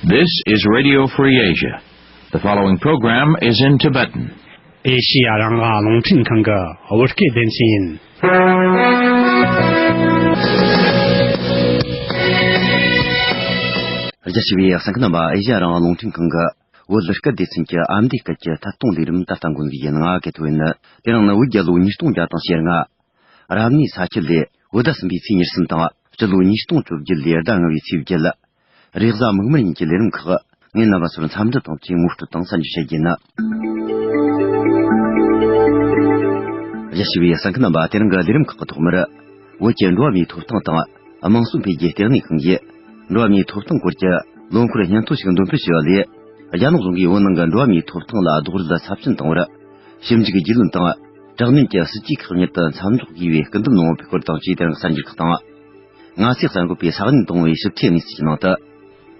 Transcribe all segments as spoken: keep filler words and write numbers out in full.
This is Radio Free Asia. The following program is in Tibetan. ཨེ་ཤི་ཡ་རང་དབང་རླུང་འཕྲིན་ཁང་གི་བོད་སྐད་སྡེ་ཚན་ཡིན། རྒྱ་ཆེ་བའི་གསན་མཁན་རྣམ་པ། ཨེ་ཤི་ཡ་རང་དབང་རླུང་འཕྲིན་ཁང་གི་བོད་སྐད་སྡེ་ཚན་གྱི་ཨ་མདོའི་སྐད་ཀྱི་ཐད་གཏོང་ལས་རིམ་ད་ལྟ་འགོ་འཛུགས་ཡིན། ང་གི་ཐོ་ཡིན། དེ་རིང་ནི་བོད་རྒྱལ་ལོ་ཉིས་སྟོང་བརྒྱ་དང་ཞེ་ལྔ། རབ་གནས་ས་ཁྱི་ལོའི་བོད་ཟླ་གསུམ་པའི་ཚེས་ཉེར་གསུམ་དང་། སྤྱི་ལོ་ཉིས་སྟོང་བཅོ་བརྒྱད་ལོའི་ཟླ་ལྔ་བའི་ཚེས་བརྒྱད། རེས་གཟའ་མིག་དམར་ཉིན་གྱི་ལས་རིམ་ཁག་ངས་རྣམ་པ་ཚོར་འཚམས་འདྲི་དང་བཅས་ངོ་སྤྲོད་དང་གསན་རྒྱུ་བྱེད་ཀྱི་ཡིན། རྒྱ་ཆེ་བའི་གསན་མཁན་རྣམ་པ། དེ་རིང་གི་ལས་རིམ་ཁག་གི་ཐོག་མར། བོད་ཀྱི་འགྲོ་བ་མིའི་ཐོབ་ཐང་དང་། དམངས་གཙོ་འཕེལ་རྒྱས་ལྟེ་གནས་ཁང་གིས། འགྲོ་བ་མིའི་ཐོབ་ཐང་སྐོར་གྱི་ལོ་འཁོར་སྙན་ཐོ་ཞིག་འདོན་སྤེལ་བྱས་པ་ལས། རྒྱ་ནག་གཞུང་གིས་བོད་ནང་གི་འགྲོ་བ་མིའི་ཐོབ་ཐང་ལ་རྡོག་རོལ་ཚབས་ཆེན་བཏང་བར། ཞིབ་འཇུག་རྒྱུས་ལོན་དང་། དྲག་གནོན་གྱི་སྲིད་ཇུས་ཁག་མྱུར་དུ་མཚམས་འཇོག་དགོས་པའི་སྐུལ་འདེད་གནང་བའི་སྐོར་དང་བཅས། དེ་རིང་གསར་འགྱུར་ཁག་དང་། ང་ཚོས་གསར་འགོད་པས་ས་གནས་དང་པོའི་ཞིབ་ཕྲའི་གནས་ཚུལ་གྱི་ནང་དུ།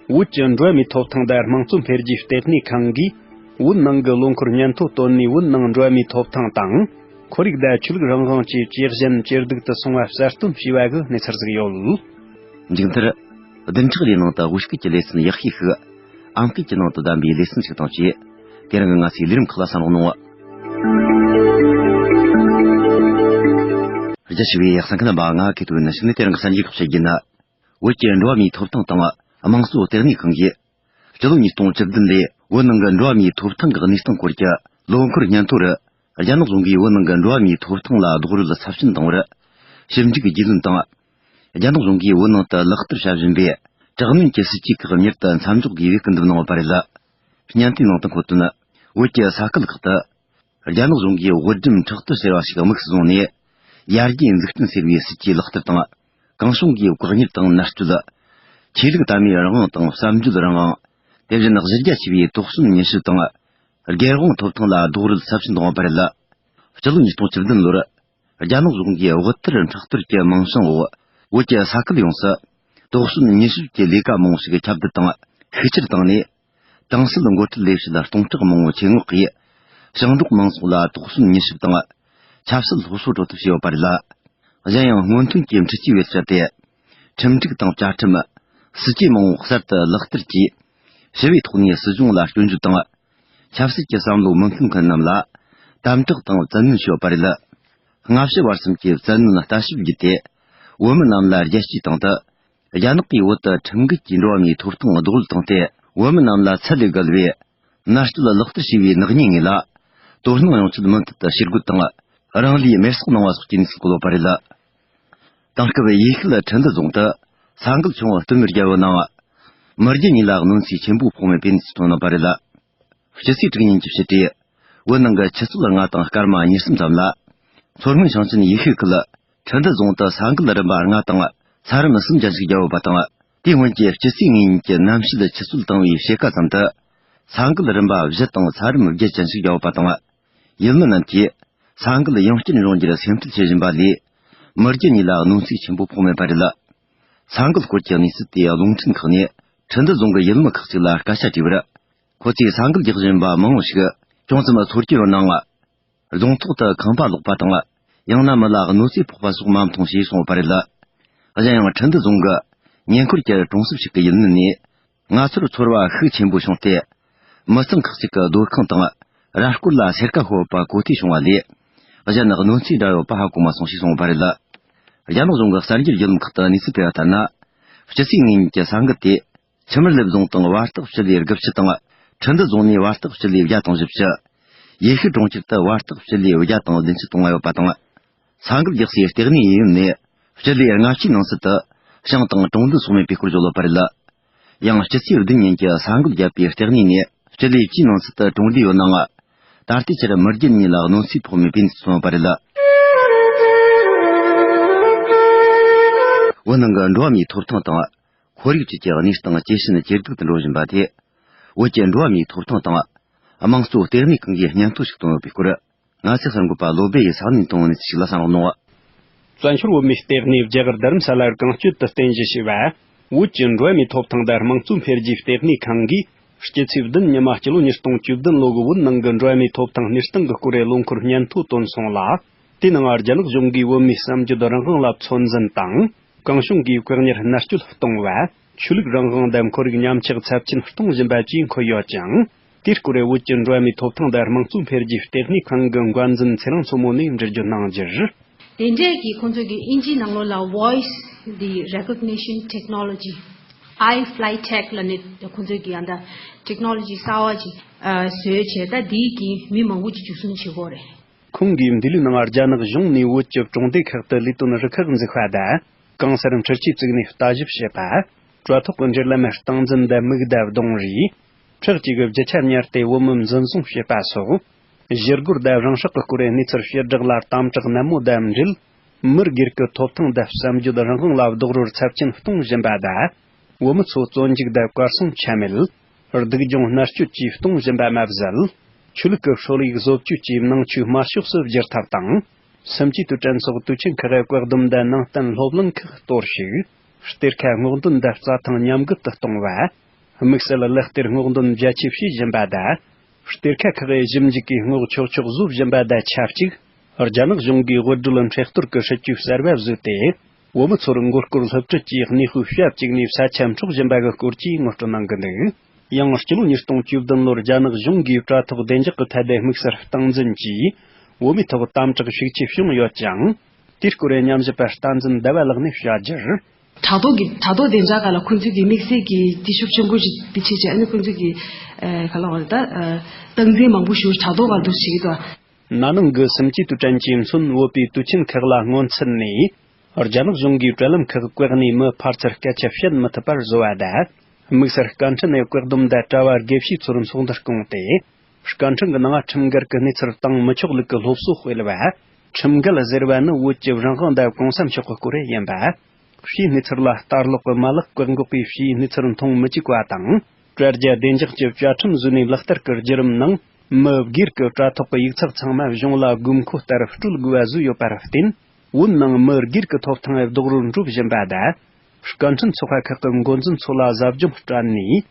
བོད་ཀྱི་འགྲོ་བ་མིའི་ཐོབ་ཐང་དང་དམངས་གཙོ་འཕེལ་རྒྱས་ལྟེ་གནས་ཁང་གིས། བོད་ནང་གི་ལོ་འཁོར་སྙན་ཐོ་བཏོན་ནས། བོད་ནང་འགྲོ་བ་མིའི་ཐོབ་ཐང་དང་། ཁོར་ཡུག་དང་ཆོས་ལུགས་རང་དབང་བཅས་ཇེ་ཞན་ཇེ་སྡུག་ཏུ་སོང་བ་གསལ་སྟོན་བྱས་པ་གི་གནས་ཚུལ་ཟིག་ཡོད། མཇུག་མཐར། བདུན་ཕྲག་རེའི་ནང་དུ་བོད་སྐད་ཀྱི་ལེ་ཚན་ཡག་ཤོས་ཤིག་ཨང་སྐད་ཀྱི་ནང་དུ་བདམས་པའི་ལེ་ཚན་ཞིག་དང་བཅས། དེ་རིང་གི་ང་ཚོའི་ལས་རིམ་ཁག་ལ་གསན་རོགས་གནང་། རྒྱ་ཆེ་བའི་གསན་མཁན་རྣམ་པ། ང་གི་ཐོ་ཡིན། གཞུག་ནས་དེ་རིང་གི་གསར་འགྱུར་ཁག་བཤད་རྒྱུ་ཡིན། བོད་ཀྱི་འགྲོ་བ་མིའི་ཐོབ་ཐང་དང་། དམངས་གཙོ་ལྟེ་གནས་ཁང་གིས། སྤྱི་ལོ་ཉིས་སྟོང་བཅུ་བདུན་ལོའི་བོད་ནང་གི་འགྲོ་བ་མིའི་ཐོབ་ཐང་གི་གནས་སྟངས་སྐོར་གྱི་ལོ་འཁོར་སྙན་ཐོ་རུ། རྒྱ་ནག་གཞུང་གིས་བོད་ནང་གི་འགྲོ་བ་མིའི་ཐོབ་ཐང་ལ་རྡོག་རོལ་ཚབས་ཆེན་བཏང་བར། ཞིབ་འཇུག་རྒྱུས་ལོན་དང་། རྒྱ་ནག་གཞུང་གིས་བོད་ནང་དུ་ལག་བསྟར་བྱ་བཞིན་པའི་དྲག་གནོན་གྱི་སྲིད་ཇུས་ཁག་མྱུར་དུ་མཚམས་འཇོག་དགོས་པའི་སྐུལ་འདེབས་གནང་བ་རེད། སྙན་ཐོའི་ནང་དུ་འཁོད་དོན། བོད་ཀྱི་ས་ཁུལ་ཁག་ཏུ། རྒྱ་ནག་གཞུང་གིས་དབུལ་སྒྲོལ་ཁྲག་སྟོར་ཟེར་བ་ཞིག་དམིགས་སུ་བཟུང་ནས། ཡར་རྒྱས་འཛུགས་སྐྲུན་ཟེར་བའི་སྲིད་ཇུས་ལག་བསྟར་དང་། གང་བྱུང་གིས་བཀག་ཉར་དང་མནར་གཅོད། ཆོས་ལུགས་དད་མོས་རང་དབང་དང་བསམ་བརྗོད་རང་དབང་། དེ་བཞིན་གཞི་རྒྱ་ཆེ་བའི་དོགས་ཟོན་མྱུལ་ཞིབ་དང་། སྒེར་དབང་ཐོབ་ཐང་ལ་རྡོག་རོལ་ཚབས་ཆེན་བཏང་བ་རེད། སྤྱི་ལོ་ཉིས་སྟོང་བཅུ་བདུན་ལོར། རྒྱ་ནག་གཞུང་གིས་དབུལ་ཐར་ཁྲག་སྟོར་གྱི་མིང་བྱང་འོག་བོད་ཀྱི་ས་ཁུལ་ཡོངས་སུ། དོགས་ཟོན་མྱུལ་ཞིབ་ཀྱི་ལས་ཀ་མང་བོ་ཞིག་ཁྱབ་གདལ་དང་། ཤུགས་ཆེར་བཏང་ནས། ཏང་སྲིད་འགོ་ཁྲིད་ལས་བྱེད་ལ་སྟོང་ཕྲག་མང་བོ་ཆེད་མངགས་ཀྱིས། ཞིང་འབྲོག་མང་ཚོགས་ལ་དོགས་ཟོན་མྱུལ་ཞིབ་དང་། ཆབ་སྲིད་སློབ་གསོ་སྤྲོད་ཐབས་བྱས་ཡོད་པ་རེད། གཞན་ཡང་སྔོན་ཐོན་གྱི་འཕྲུལ་ཆས་བེད་སྤྱད་དེ། ཁྲིམས་སྒྲིག་དང་བཅའ་ཁྲིམས། སྲིད་ཇུས་མང་བོ་གསར་དུ་ལག་བསྟར་གྱིས། ཞི་བའི་ཐོག་ནས་སྲིད་གཞུང་ལ་སྐྱོན་བརྗོད་དང་། ཆབ་སྲིད་ཀྱི་བསམ་བློ་མི་མཐུན་མཁན་རྣམས་ལ། དམ་དྲག་དང་བཙན་གནོན་བྱས་ཡོད་པ་རེད། སྔ་ཕྱི་བར་གསུམ་གྱི་བཙན་གནོན་ལྟ་ཞིབ་བརྒྱུད་དེ། བོད་མི་རྣམས་ལ་རྒྱལ་གཅེས་དང་དུ། རྒྱ་ནག་གིས་བོད་དུ་ཁྲིམས་འགལ་གྱིས་འགྲོ་བ་མིའི་ཐོབ་ཐང་རྡོག་རོལ་བཏང་སྟེ། བོད་མི་རྣམས་ལ་ཚད་ལས་བརྒལ་བའི་མནར་གཅོད་ལག་བསྟར་བྱས་པའི་ནག་ཉེས་དངོས་ལ། དོ་སྣང་ཡོང་ཆེད་མུ་མཐུད་དུ་ཞི་རྒོལ་དང་། རང་ལུས་མེར་སྲེག་གནང་བ་སོགས་ཀྱི་གནས་ཚུལ་བཀོད་ཡོད་པ་རེད། དེང་སྐབས་ཡུལ་ཤུལ་ཁྲི་འདུ་རྫོང་དུ་ས་འགུལ་ཆུང་བ་སྟོད་མི་བརྒྱབ་ཡོད་ནའང་། མི་བརྒྱ་གཉིས་ལ་གནོད་འཚེ་ཆེན་པོ་ཕོག་མེད་པའི་གནས་ཚུལ་ཐོན་ཡོད་པ་རེད། སྤྱི་ཚེས་དྲུག་ཉིན་གྱི་ཕྱི་དྲོ། བོད་ནང་གི་ཆུ་ཚོད་ལྔ་དང་སྐར་མ་ཉེར་གསུམ་ཙམ་ལ། མཚོ་སྔོན་ཞིང་ཆེན་ཡུལ་ཤུལ་ཁུལ། ཁྲི་འདུ་རྫོང་དུ་ས་འགུལ་རིམ་པ་ལྔ་དང་། ས་རིམ་གསུམ་ཅན་ཞིག་བརྒྱབ་ཡོད་པ་དང་། དེའི་སྔོན་གྱི་སྤྱི་ཚེས་ལྔ་ཉིན་གྱི་གནམ་གཤིས་ཆུ་ཚོད་དང་བའི་ཕྱེད་ཀ་ཙམ་དུ། ས་འགུལ་རིམ་པ་བཞི་དང་ས་རིམ་བརྒྱད་ཅན་ཞིག་བརྒྱབ་ཡོད་པ་དང་། ཡུལ་མི་རྣམས་ཀྱིས། ས་འགུལ་ཡང་བསྐྱར་འབྱུང་རྒྱུར་སེམས་ཁྲལ་བྱེད་བཞིན་པ་ལས། མི་བརྒྱ་གཉིས་ལ་གནོད་འཚེ་ཆེན་པོ་ཕོག་མེད་པ་རེད། ས་འགུལ་སྐོར་གྱི་གནས་ཚུལ་དེ་རླུང་འཕྲིན་ཁག་ནས་ཁྲི་འདུ་རྫོང་གི་ཡུལ་མི་ཁག་ཅིག་ལ་སྐད་ཆ་དྲིས་པར། ཁོ་ཚོས་ས་འགུལ་རྒྱག་བཞིན་པ་མང་བོ་ཞིག་ཅུང་ཙམ་ཚོར་གྱི་ཡོད་ནའང་། རྫོང་ཐོག་ཏུ་ཁང་པ་ལོག་པ་དང་། ཡང་ན་མི་ལ་གནོད་འཚེ་ཕོག་པ་སོགས་མ་མཐོང་ཞེས་གསུངས་ཡོད་པ་རེད། གཞན་ཡང་ཁྲི་འདུ་རྫོང་གི་ཉེ་འཁོར་གྱི་གྲོང་གསེབ་ཞིག་གི་ཡུལ་མི་ནས། ང་ཚོར་ཚོར་བ་ཤུགས་ཆེན་པོ་བྱུང་སྟེ། མི་ཚང་ཁག་ཅིག་གི་སྡོད་ཁང་དང་ར་སྐོར་ལ་སེར་ཀ་ཤོར་བ་གོ་ཐོས་བྱུང་བ་ལས། གཞན་གནོད་འཚེ་འདྲ་ཡོད་པ་ཧ་གོ་མ་སོང་ཞེས་གསུངས་པ་རེད། རྒྱ་ནག་གཞུང་གི་གསར་འགྱུར་བརྒྱུད་ལམ་ཁག་ཏུ་གནས་ཚུལ་སྤེལ་བ་ལྟར་ན། སྤྱི་ཚེས་ལྔ་ཉིན་གྱི་ས་འགུལ་དེ། ཆུ་དམར་ལེབ་རྫོང་དང་བར་ཐག་སྤྱི་ལེ་དགུ་བཅུ་དང་། ཁྲི་འདུ་རྫོང་ནས་བར་ཐག་སྤྱི་ལེ་བརྒྱ་དང་བཞི་བཅུ། ཡུལ་ཤུལ་གྲོང་ཁྱེར་དུ་བར་ཐག་སྤྱི་ལེ་བརྒྱ་དང་བདུན་ཅུ་དང་ལྔ་ཡོད་པ་དང་། ས་འགུལ་རྒྱག་སའི་ལྟེ་གནས་ཡུལ་ནས་སྤྱི་ལེ་ལྔ་བཅུའི་ནང་ཚུད་དུ་ཞིང་དང་གྲོང་སྡེ་སོགས་མེད་པའི་སྐོར་བརྗོད་ཡོད་པ་རེད། ཡང་སྤྱི་ཚེས་བདུན་ཉིན་གྱི་ས་འགུལ་བརྒྱབ་པའི་ལྟེ་གནས་ནས་སྤྱི་ལེ་བཅུའི་ནང་ཚུད་དུ་གྲོང་སྡེ་ཡོད་ནའང་། ད་ལྟའི་ཆར་མི་བརྒྱ་གཉིས་ལ་གནོད་འཚེ་ཕོག་མེད་པའི་གནས་ཚུལ་ཐོན་ཡོད་པ་རེད། བོད་ནང་གི་འགྲོ་བ་མིའི་ཐོབ་ཐང་དང་། ཁོར་ཡུག་བཅས་ཀྱི་གནས་སྟངས་ཇེ་ཞན་ཇེ་སྡུག་ཏུ་འགྲོ་བཞིན་པ་དེ། བོད་ཀྱི་འགྲོ་བ་མིའི་ཐོབ་ཐང་དང་། དམངས་གཙོ་ལྟེ་གནས་ཁང་གིས་སྙན་ཐོ་ཞིག་བཏོན་ཡོད་པའི་སྐོར། ང་ཚོའི་གསར་འགོད་པ་བློ་སྦེ་ཡིས་ས་གནས་དང་པོའི་གནས་ཚུལ་ཞིག་ལ་གསན་རོགས་གནང་། བཙན་བྱོལ་བོད་མིའི་ལྟེ་གནས་རྒྱ་གར་རྡ་རམ་ས་ལར་རྐང་སྐྱོད་དུ་རྟེན་གཞི་བྱས་པ། བོད་ཀྱི་འགྲོ་བ་མིའི་ཐོབ་ཐང་དང་དམངས་གཙོ་འཕེལ་རྒྱས་ལྟེ་གནས་ཁང་གིས། སྤྱི་ཚེས་བདུན་ཉི་མ་སྤྱི་ལོ་ཉིས་སྟོང་བཅུ་བདུན་ལོ་གི་བོད་ནང་གི་འགྲོ་བ་མིའི་ཐོབ་ཐང་གནས་སྟངས་ཀྱི་སྐོར་ལ་ལོ་འཁོར་སྙན་ཐོ་བཏོན་སོང་ལ། དེའི་ནང་རྒྱ་ནག་གཞུང་གིས་བོད་མིའི་བསམ་བརྗོད་རང་དབང་ལ་ཚོད་འཛིན་དང་། གང་བྱུང་གིས་བཀག་ཉར་མནར་གཅོད་གཏོང་བ། ཆོས་ལུགས་རང་དབང་དང་ཁོར་ཡུག་ཉམས་ཆག་ཚབས་ཆེན་གཏོང་བཞིན་པ་བཅས་འཁོད་ཡོད་ཅིང་། དེའི་སྐོར་བོད་ཀྱི་འགྲོ་བ་མིའི་ཐོབ་ཐང་དང་དམངས་གཙོ་འཕེལ་རྒྱས་ལྟེ་གནས་ཁང་གི་འགན་འཛིན་ཚེ་རིང་མཚོ་མོ་ནས་འགྲེལ་བརྗོད་གནང་རྒྱུར། དེ་འདྲས་ཀྱི་ཁོང་ཚོས་ཀྱི་ཨིན་ཇིའི་ནང་ལོགས་ལ་Voice the Recognition Technology, iFlyTech ལབ་ནས་ཁོང་ཚོས་ཀྱི་ཨ་ད་ཊེག་ནོ་ལོ་ཇི་གསར་བ་ཅིག་ཨ་བཟོས་བྱས། ད་དེའི་གི་མི་མང་པོ་ཅིག་འཇུ་བཟུང་བྱེད་ཀྱི་ཡོད་རེད། ཁོང་གིས་འདི་ལོའི་ནང་རྒྱ་ནག་གཞུང་ནས་བོད་ཀྱི་གྲོང་སྡེ་ཁག་ཏུ་ལས་དོན་རུ་ཁག་འཛུགས་པ་དང་། གང་སར་འཕྲུལ་ཆས་བཙུགས་ནས་ལྟ་ཞིབ་བྱེད་པ། དྲ་ཐོག་གི་འབྲེལ་ལམ་སྟངས་འཛིན་དང་མིག་བརྡ་གདོང་རིས། ཁྲག་བཅས་ཀྱི་རྒྱུ་ཆ་ཉར་ཏེ་བོད་མི་འཛིན་བཟུང་བྱེད་པ་སོགས། ཞི་རྒོལ་དང་རང་སྲོག་གི་སྐོར་གནས་ཚུལ་ཕྱིར་བསྒྲགས་ལ་དམ་དྲག་ནན་མོ་དང་འབྲེལ། མི་སྒེར་གྱི་ཐོབ་ཐང་དང་བསམ་བརྗོད་རང་དབང་ལ་རྡོག་རོལ་ཚབས་ཆེན་གཏོང་བཞིན་པ་དང་། བོད་མི་ཚོ་བཙོན་འཇུག་དང་གར་སོང་ཆ་མེད། སྡུག་སྦྱོང་མནར་གཅོད་བཅས་གཏོང་བཞིན་པ་མ་ཟད། ཆོས་ལུགས་ཀྱི་སྲོལ་ཡིག་བཟོ་བཅོས་ཀྱིས་ནང་ཆོས་དམར་ཕྱོགས་སུ་བསྒྱུར་ཐབས་དང་། སུམ་ཅུའི་དུས་དྲན་སོགས་དུས་ཆེན་ཁག་གི་བཀག་སྡོམ་དང་ནང་བསྟན་སློབ་གླིང་ཁག་གཏོར་བཤིག། གཏེར་ཁ་སྔོག་འདོན་དང་རྩྭ་ཐང་ཉམས་རྒུད་དུ་གཏོང་བ། དམིགས་བསལ་ལག་གཏེར་སྔོག་འདོན་རྒྱ་ཆེ་བྱེད་བཞིན་པ་དང་། གཏེར་ཁ་ཁག་གི་ཞིབ་འཇུག་གིས་སྔོག་ཆོག་ཆོག་བཟོ་བཞིན་པ་དང་ཆབས་ཅིག་རྒྱ་ནག་གཞུང་གིས་དབུལ་སྒྲོལ་མཁྲེགས་གཏོར་གྱི་སྲིད་ཇུས་གསར་བ་བཟོས་ཏེ། བོད་མི་ཚོར་མགོ་སྐོར་སློབ་ཁྲིད་ཀྱི་གནས་སྤོས་ཞབས་བཅུག་ནས་ས་ཆ་འཕྲོག་བཞིན་པ་གི་སྐོར་གྱི་ངོ་སྤྲོད་གནང་གི་འདུག་ཡང་སྤྱི་ལོ་ཉིས་སྟོང་བཅུ་བདུན་ལོར་རྒྱ་ནག་གཞུང་གིས་དྲ་ཐོག་བདེ་འཇགས་ཀྱི་ཐད་དུ་དམིགས་བསལ་སྟངས་འཛིན་གྱིས་བོད་མིའི་ཐོག་དམ་དྲག་ཤུགས་ཆེ་བྱུང་ཡོད་ཅིང་། དེའི་སྐོར་ཉམས་ཞིབ་པ་བསྟན་འཛིན་ཟླ་བ་ལགས་ནས་བཤད་རྒྱུར། དྲ་ཐོག་གི་དྲ་ཐོག་བདེ་འཇགས་སྒང་ལ་ཁོང་ཚོས་ཀྱི་དམིགས་བསལ་གྱི་དེ་ཤུགས་ཆེན་པོ་ཞིག་དེ་བྱས་བྱས། ཨ་ནི་ཁོང་ཚོས་ཀྱི་ཨ་ག་ལ་བ་ད་ཨ་སྟངས་འཛིན་མང་པོ་ཞིག་དྲ་ཐོག་སྒང་དུ་བྱེད་ཀྱི་འདུག་ན་ནིང་གི་སུམ་ཅུའི་དུས་དྲན་གྱིས་མཚོན་བོད་པའི་དུས་ཆེན་ཁག་ལ་སྔོན་ཚུད་ནས། རྒྱ་ནག་གཞུང་གིས་དྲ་ལམ་ཁག་བཀག་ནས་མི་ཕལ་ཆེར་སྐད་ཆ་བཤད་མི་ཐུབ་པར་བཟོ་བ་དང་། དམིགས་བསལ་སྐད་འཕྲིན་ནས་བཀག་སྡོམ་དང་དྲ་བ་དགེ་བཤེས་ཚོར་ཚོགས་འདུ་བསྐོངས་ཏེ། སྐད་འཕྲིན་གྱི་ནང་ཁྲིམས་འགལ་གྱི་གནས་ཚུལ་བཏང་མི་ཆོག་ལུགས་ཀྱི་སློབ་གསོ་སྤེལ་བ། ཁྲིམས་འགལ་ཟེར་བ་ནི་བོད་ཀྱི་རང་དབང་དང་གོང་ས་མཆོག་གི་སྐོར་ཡིན་པ། ཕྱིའི་གནས་ཚུལ་ལ་ལྟ་ཀློག་གི་མ་ལག་བཀག་འགོག་གིས་ཕྱིའི་གནས་ཚུལ་མཐོང་མི་བཅུག་པ་དང་། དྲ་རྒྱ་བདེ་འཇགས་ཀྱི་བཅའ་ཁྲིམས་བཟོས་ནས་ལག་བསྟར་གྱི་བརྒྱུད་རིམ་ནང་། མི་སྒེར་གྱི་དྲ་ཐོག་གི་ཡིག་ཚགས་ཚང་མ་གཞུང་ལ་དགོས་མཁོ་ལྟར་སྤྲོད་དགོས་པ་བཟོས་ཡོད་པར་བརྟེན། བོད་ནང་མི་སྒེར་གྱི་ཐོབ་ཐང་རྡོག་རོལ་འགྲོ་བཞིན་པ་དང་། སྐད་འཕྲིན་ཚོགས་པ་ཁག་གི་འགོ་འཛིན་ཚོ་ལ་ཟབ་སྦྱོང་སྤྲད་ནས།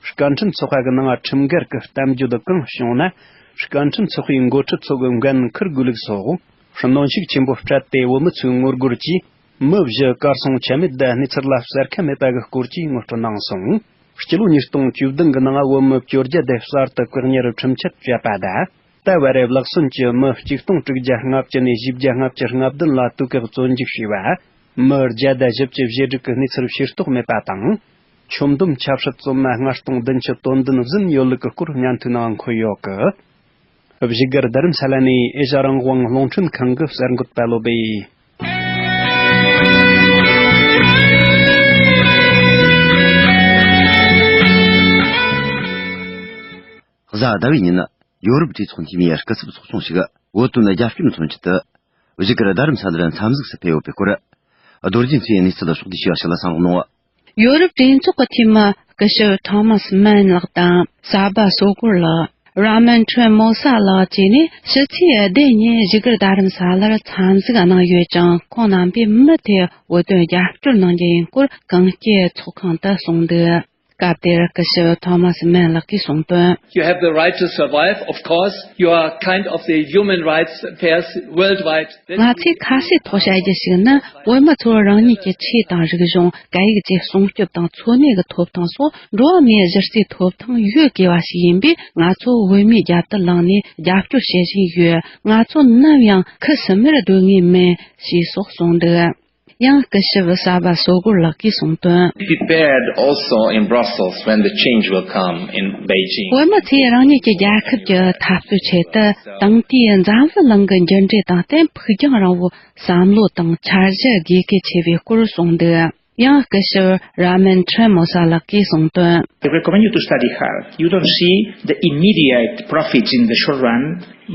སྐད་འཕྲིན་ཚོགས་པ་གི་ནང་ཁྲིམས་འགལ་གྱི་གཏམ་བརྗོད་གང་བྱུང་ན། སྐད་འཕྲིན་ཚོགས་པའི་འགོ་ཁྲིད་ཚོ་གི་འགན་འཁུར་དགོས་ལུགས་སོགས། གནོན་ཤུགས་ཆེན་པོ་སྤྲད་དེ། བོད་མི་ཚོའི་ངོ་རྒོལ་གྱིས་མི་བཞི་གར་སོང་ཆ་མེད་དང་། གནས་ཚུལ་ལ་གསལ་ཁ་མེད་པ་གི་སྐོར་གྱི་ངོ་སྤྲོད་གནང་སོང་། སྤྱི་ལོ་ཉིས་སྟོང་བཅུ་བདུན་གྱི་ནང་བོད་མི་བཅོ་བརྒྱད་དེ་གསར་དུ་བཀག་ཉར་ཁྲིམས་ཆད་བཅད་པ་དང་། ད་བར་དུ་བརླག་སོན་གྱི་མི་གཅིག་སྟོང་དྲུག་བརྒྱ་ལྔ་བཅུ་ནས་བཞི་བརྒྱ་ལྔ་བཅུ་ང་བདུན་ལ་དུས་བཀག་བཙོན་འཇུག་བྱས་པ། མི་བརྒྱ་དང་བཞི་བཅུ་ཞེ་དྲུག་གི་གནས་ཚུལ་ཤེས་རྟོགས་མེད་པ་དང་། ཁྱོན་བསྡོམས་ཆབ་སྲིད་བཙོན་མ་ལྔ་སྟོང་བདུན་ཅུ་དོན་བདུན་ཟིན་ཡོད་ལུགས་ཀྱི་སྐོར་སྙན་ཐོའི་ནང་འཁོད་ཡོད་ཀི། བཞུགས་སྒར་རྡ་རམ་ས་ལ་ནས་ཨེ་ཤ་རང་དབང་རླུང་འཕྲིན་ཁང་གི་གསར་འགོད་པ་བློ་སྦེ། གཟའ་ཟླ་བའི་ཉིན། ཡོ་རོབ་གྲོས་ཚོགས་འཐུས་མིའི་སྐུ་ཚབ་ཚོགས་ཆུང་ཞིག་བོད་དོན་རྒྱབ་སྐྱོར་མཚོན་ཆེད་དུ། བཞུགས་སྒར་རྡ་རམ་ས་ལར་འཚམས་གཟིགས་སུ་ཕེབས་ཡོད་པའི་སྐོར། རྡོ་རྗེ་མཚོའི་གནས་ཚུལ་ཕྱོགས་བསྡུས་ཞུ་བ་ཞིག་ལ་གསན་རོགས་གནང་། ཡོ་རོབ་གྲོས་ཚོགས་ཀྱི་འཐུས་མི་སྐུ་ཞབས་ཐོ་མཱས་མན་ལགས་དང་གསར་པ་སོ་གོར་ལགས། ར་མན་ཁྲོན་མོ་ས་ལགས་བཅས་ནས་ཕྱི་ཚེས་བདུན་ཉིན་བཞུགས་སྒར་རྡ་རམ་ས་ལར་འཚམས་གཟིགས་གནང་ཡོད་ཅིང་། ཁོང་རྣམ་པས་མུ་མཐུད་བོད་དོན་རྒྱབ་སྐྱོར་གནང་རྒྱུ་ཡིན་སྐོར་གངས་སྐྱིད་ཚོགས་ཁང་དུ་གསུངས་འདུག་སྐབས་དེར་སྐུ་ཞབས་ཐོ་མཱས་མན་ལགས་ཀྱིས་གསུངས་དོན། You have the right to survive, of course. You are kind of the human rights affairs worldwide. ང་ཚོས་ཁ་གསལ་ཐོག་བཤད་རྒྱུ་ཞིག་ནི། བོད་མི་ཚོར་རང་ཉིད་ཀྱི་ཆོས་དང་རིག་གཞུང་། སྐད་ཡིག་བཅས་སྲུང་སྐྱོབ་དང་འཚོ་གནས་ཀྱི་ཐོབ་ཐང་སོགས་འགྲོ་བ་མིའི་གཞི་རྩའི་ཐོབ་ཐང་ཡོད་དགོས་པ་ཞིག་ཡིན་པས། ང་ཚོ་བོད་མིའི་རྒྱབ་ཏུ་ལངས་ནས་རྒྱབ་སྐྱོར་བྱེད་བཞིན་ཡོད། ང་ཚོ་ནམ་ཡང་ཁུ་སིམ་མེར་སྡོད་ངེས་མིན། ཞེས་སོགས་གསུངས་འདུག་ཡང་སྐུ་ཞབས་གསར་པ་སོ་གོར་ལགས་ཀྱིས་གསུངས་དོན། Prepared also in Brussels when the change will come in Beijing. བོད་མི་ཚོས་རང་ཉིད་ཀྱི་རྒྱལ་ཁབ་ཀྱི་འཐབ་རྩོད་ཆེད་དུ་དེང་དུས་འཛམ་བུ་གླིང་གི་འགྱུར་འགྲོས་དང་བསྟུན་ཕུགས་རྒྱང་རིང་བོའི་བསམ་བློ་དང་འཆར་གཞི་དགོས་གལ་ཆེ་བའི་སྐོར་གསུངས་འདུག་ཡང་སྐུ་ཞབས་ར་མན་ཁྲོན་མོ་ས་ལགས་ཀྱིས་གསུངས་དོན། I recommend you to study hard. You don't see the immediate profits in the short run,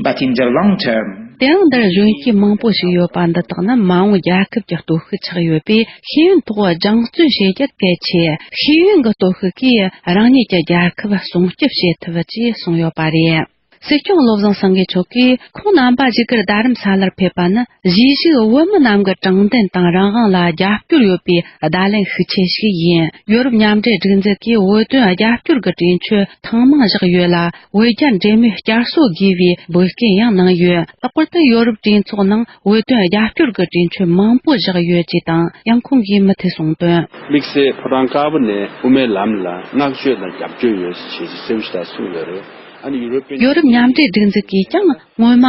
but in the long term. དེ་རིང་འདིར་གཞོན་སྐྱེས་མང་པོ་ཞིག་ཡོད་པ་འདི་དག་ནི་མ་འོངས་རྒྱལ་ཁབ་ཀྱི་སྟོབས་ཤུགས་ཆགས་ཡོད་པས། ཤེས་ཡོན་ཐོག་སྦྱང་བརྩོན་བྱེད་རྒྱུ་གལ་ཆེ། ཤེས་ཡོན་གྱི་སྟོབས་ཤུགས་ཀྱིས་རང་ཉིད་ཀྱི་རྒྱལ་ཁབ་སྲུང་སྐྱོབ་བྱེད་ཐུབ་ཅེས་གསུངས་ཡོད་པ་རེད། སྲིད་སྐྱོང་བློ་བཟང་སེང་གེ་མཆོག་གིས་ཁོང་རྣམ་པ་བཞུགས་སྒར་རྡ་རམ་ས་ལར་ཕེབས་པ་ནི། གཞིས་བཞུགས་བོད་མི་རྣམས་ཀྱི་དྲང་བདེན་དང་རང་དབང་ལ་རྒྱབ་སྐྱོར་ཡོད་པའི་བརྡ་ལན་ཤུགས་ཆེ་ཞིག་ཡིན། ཡོ་རོབ་མཉམ་འབྲེལ་སྒྲིག་འཛུགས་ཀྱིས་བོད་དོན་རྒྱབ་སྐྱོར་གྱི་གྲོས་ཆོད་ཐེངས་མང་བཞག་ཡོད་ལ། བོད་རྒྱ་འབྲེལ་མོལ་བསྐྱར་གསོ་དགོས་པའི་འབོད་སྐུལ་ཡང་གནང་ཡོད། ལྷག་པར་དུ་ཡོ་རོབ་གྲོས་ཚོགས་ནང་བོད་དོན་རྒྱབ་སྐྱོར་གྱི་གྲོས་ཆོད་མང་པོ་བཞག་ཡོད་ཅེས་དང་། ཡང་ཁོང་གིས་མུ་མཐུད་གསུངས་དོན། དམིགས་བསལ་ཕོ་བྲང་དཀར་པོ་ནས་དབུ་མའི་ལམ་ལ་བསྔགས་བརྗོད་དང་རྒྱབ་སྐྱོར་ཡོད་ཅེས་གསལ་པོ་ཞིག་གསུངས་ཡོད་རེད། ཨ་ནི་ཡུ་རོབ་པའི་ཡོ་རོབ་མཉམ་འབྲེལ་སྒྲིག་འཛུགས་ཀྱིས་ཀྱང་སྔོན་མ་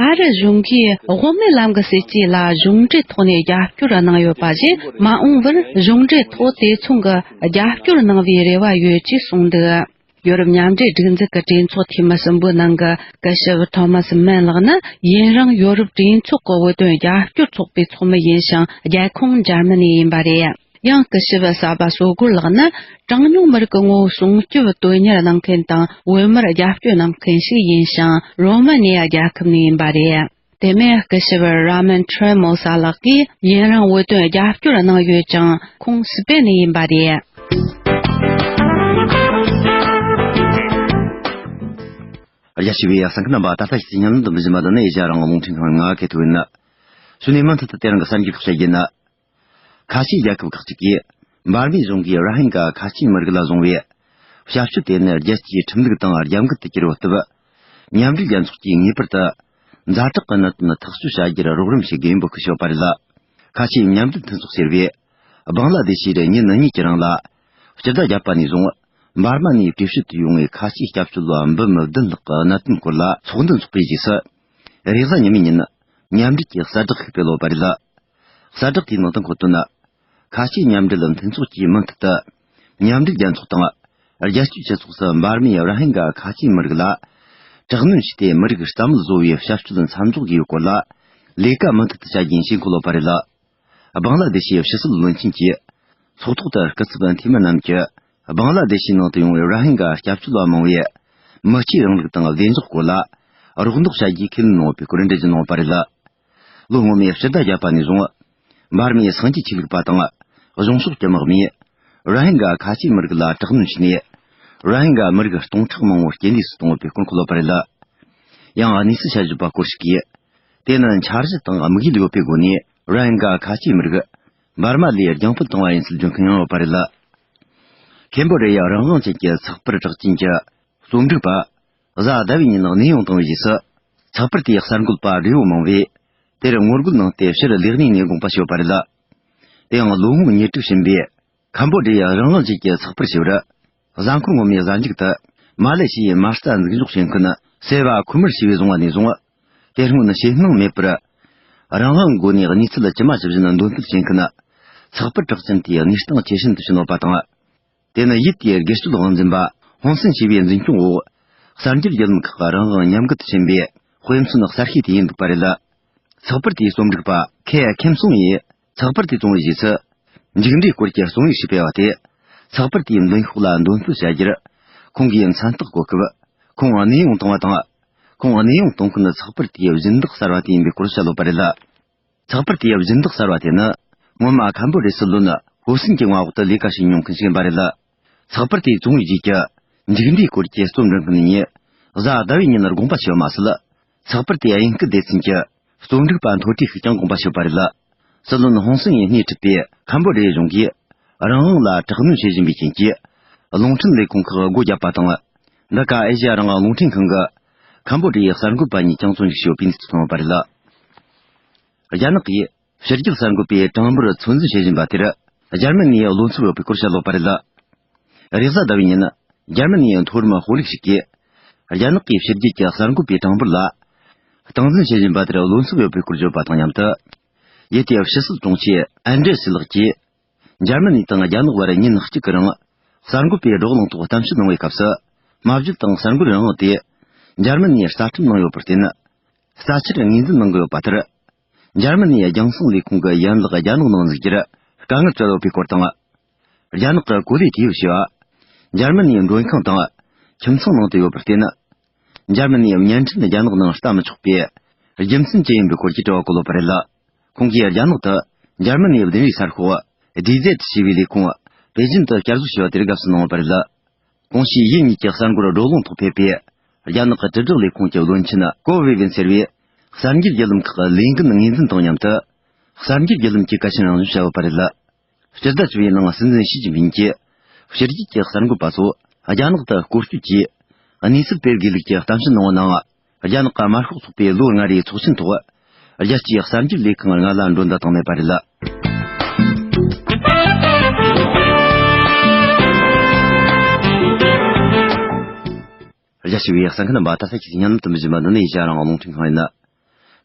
ཨ་རི་གཞུང་གིས་དབུ་མའི་ལམ་གྱི་སྲིད་ཇུས་ལ་གཞུང་འབྲེལ་ཐོག་ནས་རྒྱབ་སྐྱོར་གནང་ཡོད་པ་བཞིན། མ་འོངས་པར་གཞུང་འབྲེལ་ཐོག་དེ་མཚུངས་ཀྱི་རྒྱབ་སྐྱོར་གནང་བའི་རེ་བ་ཡོད་ཅེས་གསུངས་འདུག་ཡོ་རོབ་མཉམ་འབྲེལ་སྒྲིག་འཛུགས་ཀྱི་གྲོས་ཚོགས་འཐུས་མི་གསུམ་པོའི་ནང་གི་སྐུ་ཞབས་ཐོ་མཱ་སི་མན་ལགས་ནི། ཡུན་རིང་ཡོ་རོབ་གྲོས་ཚོགས་ཀྱི་བོད་དོན་རྒྱབ་སྐྱོར་ཚོགས་པའི་ཚོགས་མི་ཡིན་ཞིང་། རྒྱལ་ཁོངས་འཇར་མ་ནི་ཡིན་པ་རེད། ཡང་སྐུ་ཞབས་ས་བ་སོ་གོར་ལགས་ནི། གྲངས་ཉུང་མི་རིགས་ཀྱི་ངོ་བོ་སྲུང་སྐྱོབ་དོན་གཉེར་གནང་མཁན་དང་། བོད་མིར་རྒྱབ་སྐྱོར་གནང་མཁན་ཞིག་ཡིན་ཞིང་། རོ་མ་ནི་ཡ་རྒྱལ་ཁབ་ནས་ཡིན་པ་རེད། དེ་མིན་སྐུ་ཞབས་ར་མན་ཁྲེ་མོ་ས་ལགས་ཀྱིས་ཡུན་རིང་བོད་དོན་རྒྱབ་སྐྱོར་གནང་ཡོད་ཅིང་། ཁོང་སི་པེན་ནས་ཡིན་པ་རེད། རྒྱ་ཆེ་བའི་གསན་མཁན་རྣམ་པ། ད་ལྟ་ཞིག་ཉན་ལམ་དུ་འབུལ་བཞིན་པ་འདི་ནི་ཨེ་ཤ་ཡ་རང་དབང་རླུང་འཕྲིན་ཁང་ནས་ང་གི་ཐུག་ཡིན། ཞུ་ནས་མུ་མཐུད་དུ་དེ་རིང་གི་གསར་འགྱུར་ཁག་བཤད་རྒྱུ་ཡིན། ཁ་ཆེའི་རྒྱལ་ཁབ་ཁག་ཅིག་གིས་འབར་མའི་གཞུང་གིས་ར་ཧིན་ག་ཁ་ཆེའི་མི་རིགས་ལ་བཟུང་བའི་བྱ་སྤྱོད་དེ་ནི་རྒྱལ་སྤྱིའི་ཁྲིམས་ལུགས་དང་རྒྱབ་འགལ་དུ་གྱུར་བའི་སྟབས། མཉམ་འབྲེལ་རྒྱལ་ཚོགས་ཀྱིས་ངེས་པར་དུ་ཛ་དྲག་གི་གནད་དོན་ཐག་གཅོད་བྱ་རྒྱུར་རོགས་རམ་བྱེད་དགོས་པའི་འབོད་སྐུལ་ཞུས་པ་རེད། ཁ་ཆེའི་མཉམ་འབྲེལ་མཐུན་ཚོགས་ཟེར་བས། སྦང་ལ་དེ་ཤི་རུ་ཉིན་གཉིས་ཀྱི་རིང་ལ་སྤྱི་ཟླ་བརྒྱད་པ་ནས་བཟུང་འབར་མ་ནས་བྲོས་བྱོལ་དུ་ཡོང་བའི་ཁ་ཆེའི་སྐྱབས་བཅོལ་བ་འབུམ་བདུན་ལྷག་གི་གནད་དོན་སྐོར་ལ་ཚོགས་འདུ་འཚོགས་པའི་རྗེས་སུ། རེས་གཟའ་ཉི་མའི་ཉིན་མཉམ་འབྲེལ་གྱིས་གསལ་བསྒྲགས་ཤིག་སྤེལ་ཡོད་པ་རེད། གསལ་བསྒྲགས་དེའི་ནང་དུ་འཁོད་དོན། ཁ་ཆེའི་མཉམ་འབྲེལ་མཐུན་ཚོགས་ཀྱིས་མུ་མཐུད་དུ་མཉམ་འབྲེལ་རྒྱལ་ཚོགས་དང་། རྒྱལ་སྤྱིའི་སྤྱི་ཚོགས་སུ་འབར་མའི་ར་ཧིན་ག་ཁ་ཆེའི་མི་རིགས་ལ་དྲག་གནོན་བྱས་ཏེ་མི་རིགས་རྩ་མེད་བཟོ་བའི་བྱ་སྤྱོད་མཚམས་འཇོག་དགོས་པའི་སྐོར་ལ་ལས་ཀ་མུ་མཐུད་དུ་བྱ་རྒྱུ་ཡིན་ཞེས་འཁོད་ཡོད་པ་རེད། སྦང་ལ་དེ་ཤི་ཕྱི་སྲིད་བློན་ཆེན་གྱིས་ཚོགས་ཐོག་ཏུ་སྐུ་ཚབ་འཐུས་མི་རྣམས་ཀྱིས་སྦང་ལ་དེ་ཤིའི་ནང་དུ་ཡོང་བའི་ར་ཧིན་ག་སྐྱབས་བཅོལ་བ་མང་བོས་མི་གཅིག་རིང་ལུགས་དང་བདེ་འཇགས་སྐོར་ལ་རོགས་འདེགས་བྱ་རྒྱུའི་ཁས་ལེན་གནང་ཡོད་པའི་སྐོར་འགྲེལ་བརྗོད་གནང་ཡོད་པ་རེད། ལོ་སྔོན་མའི་སྤྱི་ཟླ་བརྒྱད་པ་ནས་བཟུང་། འབར་མའི་སངས་རྒྱས་ཆོས་ལུགས་པ་དང་གཞུང་ཕྱོགས་ཀྱི་དམག་མིས་ར་ཧིན་ག་ཁ་ཆེའི་མི་རིགས་ལ་དྲག་གནོན་བྱས་ནས། ར་ཧིན་ག་མི་རིགས་སྟོང་ཕྲག་མང་བོ་རྐྱེན་འདས་སུ་བཏང་ཡོད་པའི་སྐོར་འཁོད་ཡོད་པ་རེད། ཡང་གནས་ཚུལ་དཔྱད་ཞིབ་པ་སྐོར་ཞིག་གིས། དེ་ནི་འཆར་གཞི་དང་དམིགས་ཡུལ་ཡོད་པའི་སྒོ་ནས་ར་ཧིན་ག་ཁ་ཆེའི་མི་རིགས་འབར་མ་ལས་རྒྱང་ཕུད་བཏང་བ་ཡིན་ཚུལ་བརྗོད་མཁན་ཡང་ཡོད་པ་རེད། ཁེམ་བོ་ཌི་ཡའི་རང་དབང་ཅན་གྱི་ཚགས་པར་གྲགས་ཅན་གྱི་རྩོམ་སྒྲིག་པ། གཟའ་ཟླ་བའི་ཉིན་གནས་དབྱུང་བཏང་བའི་རྗེས་སུ། ཚགས་པར་དེའི་གསར་འགོད་པ་བགྲེས་པོ་མང་བས། དེར་ངོ་རྒོལ་གནང་སྟེ་ཕྱིར་ལས་གནས་ནས་དགོངས་པ་ཞུས་པ་རེད། དེའང་ལོ་ངོ་ཉེར་དྲུག་ཕྱིན་པའི་ཁམ་བོ་ཌི་ཡའི་རང་དབང་ཅན་གྱི་ཚགས་པར་ཞེས་པར། གཟའ་འཁོར་སྔོན་མའི་གཟའ་མཇུག་ཏུ། མ་ལེ་ཤི་ཡའི་མ་རྩ་འཛུགས་འཇོག་བྱེད་མཁན་སེ་བ་ཁུ་མར་ཞེས་པས་བཟུང་བ་ནས་བཟུང་། དེ་སྔོན་ཞེད་སྣང་མེད་པར། རང་དབང་སྒོ་ནས་གནས་ཚུལ་ཇི་མ་ཇི་བཞིན་འདོན་སྤེལ་བྱེད་མཁན། ཚགས་པར་གྲགས་ཅན་དེའི་གནས་སྟངས་ཇེ་ཞན་དུ་ཕྱིན་ཡོད་པ་དང་། དེ་ནི་ཡུལ་དེའི་སྒེར་གཅོད་དབང་འཛིན་པ་ཧོང་སན་ཞེས་པའི་འཛིན་སྐྱོང་འོག་གསར་འགྱུར་བརྒྱུད་ལམ་ཁག་གི་རང་དབང་ཉམས་རྒུད་དུ་ཕྱིན་པའི་དཔེ་མཚོན་གསར་ཤོས་དེ་ཡིན་འདུག་པ་རེད། ཚགས་པར་དེའི་རྩོམ་སྒྲིག་པ་ཁེ་ཁེམ་སུང་ཡིས་ཚགས་པར་དེ་བཙོང་བའི་རྗེས་སུ། མཇུག་འབྲས་སྐོར་གྱི་རྩོམ་ཡིག་ཞིག་སྤེལ་བ་དེ། ཚགས་པར་དེའི་མདུན་ཤོག་ལ་འདོན་སྤེལ་བྱ་རྒྱུར། ཁོང་གིས་མཚན་རྟགས་བཀོད་སྐབས། ཁོང་གནས་དབྱུང་བཏང་བ་དང་། ཁོང་གནས་དབྱུང་གཏོང་མཁན་ཚགས་པར་དེའི་སྦྱིན་བདག་གསར་བ་དེ་ཡིན་པའི་སྐོར་བཤད་ཡོད་པ་རེད། ཚགས་པར་དེའི་སྦྱིན་བདག་གསར་བ་དེ་ནི། སྔོན་མ་ཁམ་བོ་ཌི་ཡའི་སྲིད་བློན་ཧུ་སིན་གྱི་མངའ་འོག་ཏུ་ལས་ཀ་བྱེད་མྱོང་མཁན་ཞིག་ཡིན་པ་རེད། ཚགས་པར་དེའི་བཙོང་བའི་རྗེས་ཀྱི་མཇུག་འབྲས་སྐོར་གྱི་རྩོམ་འབྲི་མཁན་གཉིས། གཟའ་ཟླ་བའི་ཉིན་དགོངས་པ་ཞུས་པ་མ་ཟད། ཚགས་པར་དེའི་དབྱིན་སྐད་སྡེ་ཚན་གྱི་རྩོམ་སྒྲིག་པ་མཐོ་གྲས་ཤིག་ཀྱང་དགོངས་པ་ཞུས་པ་རེད། སྲིད་བློན་ཧོང་སན་ཡིས་སྣེ་ཁྲིད་པའི་ཁམ་བོ་ཌི་ཡའི་གཞུང་གིས་རང་དབང་ལ་དྲག་གནོན་བྱེད་བཞིན་པའི་རྐྱེན་གྱིས། རླུང་འཕྲིན་ལས་ཁུངས་ཁག་སྒོ་བརྒྱབ་པ་དང་། འདི་ག་ཨེ་ཤ་ཡ་རང་དབང་རླུང་འཕྲིན་ཁང་གིས་ཁམ་བོ་ཌི་ཡའི་གསར་འགོད་པ་གཉིས་ཀྱང་བཙོན་འཇུག་བྱས་ཡོད་པའི་གནས་ཚུལ་ཐོན་ཡོད་པ་རེད། རྒྱ་ནག་གིས་ཕྱི་རྒྱལ་གསར་འགོད་པའི་གྲངས་འབོར་ཚོད་འཛིན་བྱེད་བཞིན་པ་དེར་འཇར་མ་ནིའི་བློ་འཚབ་ཡོད་པའི་སྐོར་བཤད་ཡོད་པ་རེད། རེས་གཟའ་ཟླ་བའི་ཉིན། འཇར་མ་ནིའི་མཐོ་རིམ་དཔོན་རིགས་ཤིག་གིས། རྒྱ་ནག་གིས་ཕྱི་རྒྱལ་གྱི་གསར་འགོད་པའི་གྲངས་འབོར་ལ། སྟངས་འཛིན་བྱེད་བཞིན་པ་དེར་བློ་འཚབ་ཡོད་པའི་སྐོར་བརྗོད་པ་དང་མཉམ་དུ། ཡུལ་དེའི་ཕྱི་སྲིད་དྲུང་ཆེ་ཨན་ཌྲེ་སི་ལགས་ཀྱིས། འཇར་མ་ནི་དང་རྒྱ་ནག་བར་ཉིན་གཅིག་གི་རིང་། གསར་འགོད་པའི་བགྲོ་གླེང་ཐོག་གཏམ་བཤད་གནང་བའི་སྐབས་སུ། སྨྲ་བརྗོད་དང་གསར་འགོད་རང་དབང་དེ། འཇར་མ་ནིའི་རྩ་ཁྲིམས་ནང་ཡོད་པར་བརྟེན། རྩ་ཆེར་ངོས་འཛིན་གནང་གི་ཡོད་པ་ལྟར། འཇར་མ་ནིའི་རྒྱང་སྲིང་ལས་ཁུངས་ཀྱི་ཡན་ལག་རྒྱ་ནག་ནང་འཛུགས་རྒྱུར་དཀའ་ངལ་འཕྲད་ཡོད་པའི་སྐོར་དང་། རྒྱ་ནག་གི་གོ་ལའི་དུས་བབ་ཞེས་པ། འཇར་མ་ནིའི་མགྲོན་ཁང་དང་ཁྱིམ་ཚང་ནང་དུ་ཡོད་པར་བརྟེན། འཇར་མ་ནིའི་བརྙན་འཕྲིན་རྒྱ་ནག་ནང་ལྟ་མི་ཆོག་པའི་རྒྱུ་མཚན་ཅི་ཡིན་པའི་སྐོར་གྱི་དྲི་བ་བཀོད་ཡོད་པ་རེད། ཁོང་གིས་རྒྱ་ནག་ཏུ་འཇར་མ་ནིའི་བདུན་རེའི་གསར་ཤོག་ཌི་ཛེ་ཊི་ཞེས་པའི་ལས་ཁུངས་པེ་ཅིན་དུ་བསྐྱར་བཟོ་བྱས་པ་དེར་དགའ་བསུ་གནང་ཡོད་པ་རེད། གོང་ཞུས་ཡུལ་གཉིས་ཀྱི་གསར་འགོད་བགྲོ་གླེང་ཐོག་ཕེབས་པའི་ རྒྱ་ནག་གི་དྲིལ་བསྒྲགས་ལས་ཁུངས་ཀྱི་བློན་ཆེན་ཀོ་ཝེ་ཝིན་ཟེར་བས། གསར་འགྱུར་བརྒྱུད་ལམ་ཁག་གི་ལས་འགན་ངོས་འཛིན་དང་མཉམ་དུ། གསར་འགྱུར་བརྒྱུད་ལམ་གྱི་གལ་ཆེན་རང་བཞིན་བྱ་བ་པ་རེད་ལ། སྤྱི་ཟླ་བཅུ་པའི་ནང་སྲིད་འཛིན་ཞི་ཅིན་ཕིང་གིས། ཕྱི་རྒྱལ་གྱི་གསར་འགོད་པ་ཚོ་རྒྱ་ནག་ཏུ་སྐོར་སྐྱོད་ཀྱིས། གནས་ཚུལ་སྤེལ་དགོས་ལུགས་ཀྱི་གཏམ་བཤད་གནང་བ་ནང་། རྒྱ་ནག་གི་དམར་ཤོག་ཚོགས་པའི་ལོ་ལྔ་རེའི་ཚོགས་ཆེན་ཐོག་རྒྱལ་སྤྱིའི་གསར་འགྱུར་ལས་ཁང་ལྔ་ལ་མགྲོན་བརྡ་བཏང་མེད་པ་རེད། རྒྱ་ཆེ་བའི་གསར་འགན་པ་ད་ལྟ་ཁྱེད་ཀྱི་སྙན་ལམ་དུ་མི་བཞིན་པ་འདི་ནི་ཡེ་ཤ་རང་དབང་རླུང་འཕྲིན་ཁང་ཡིན།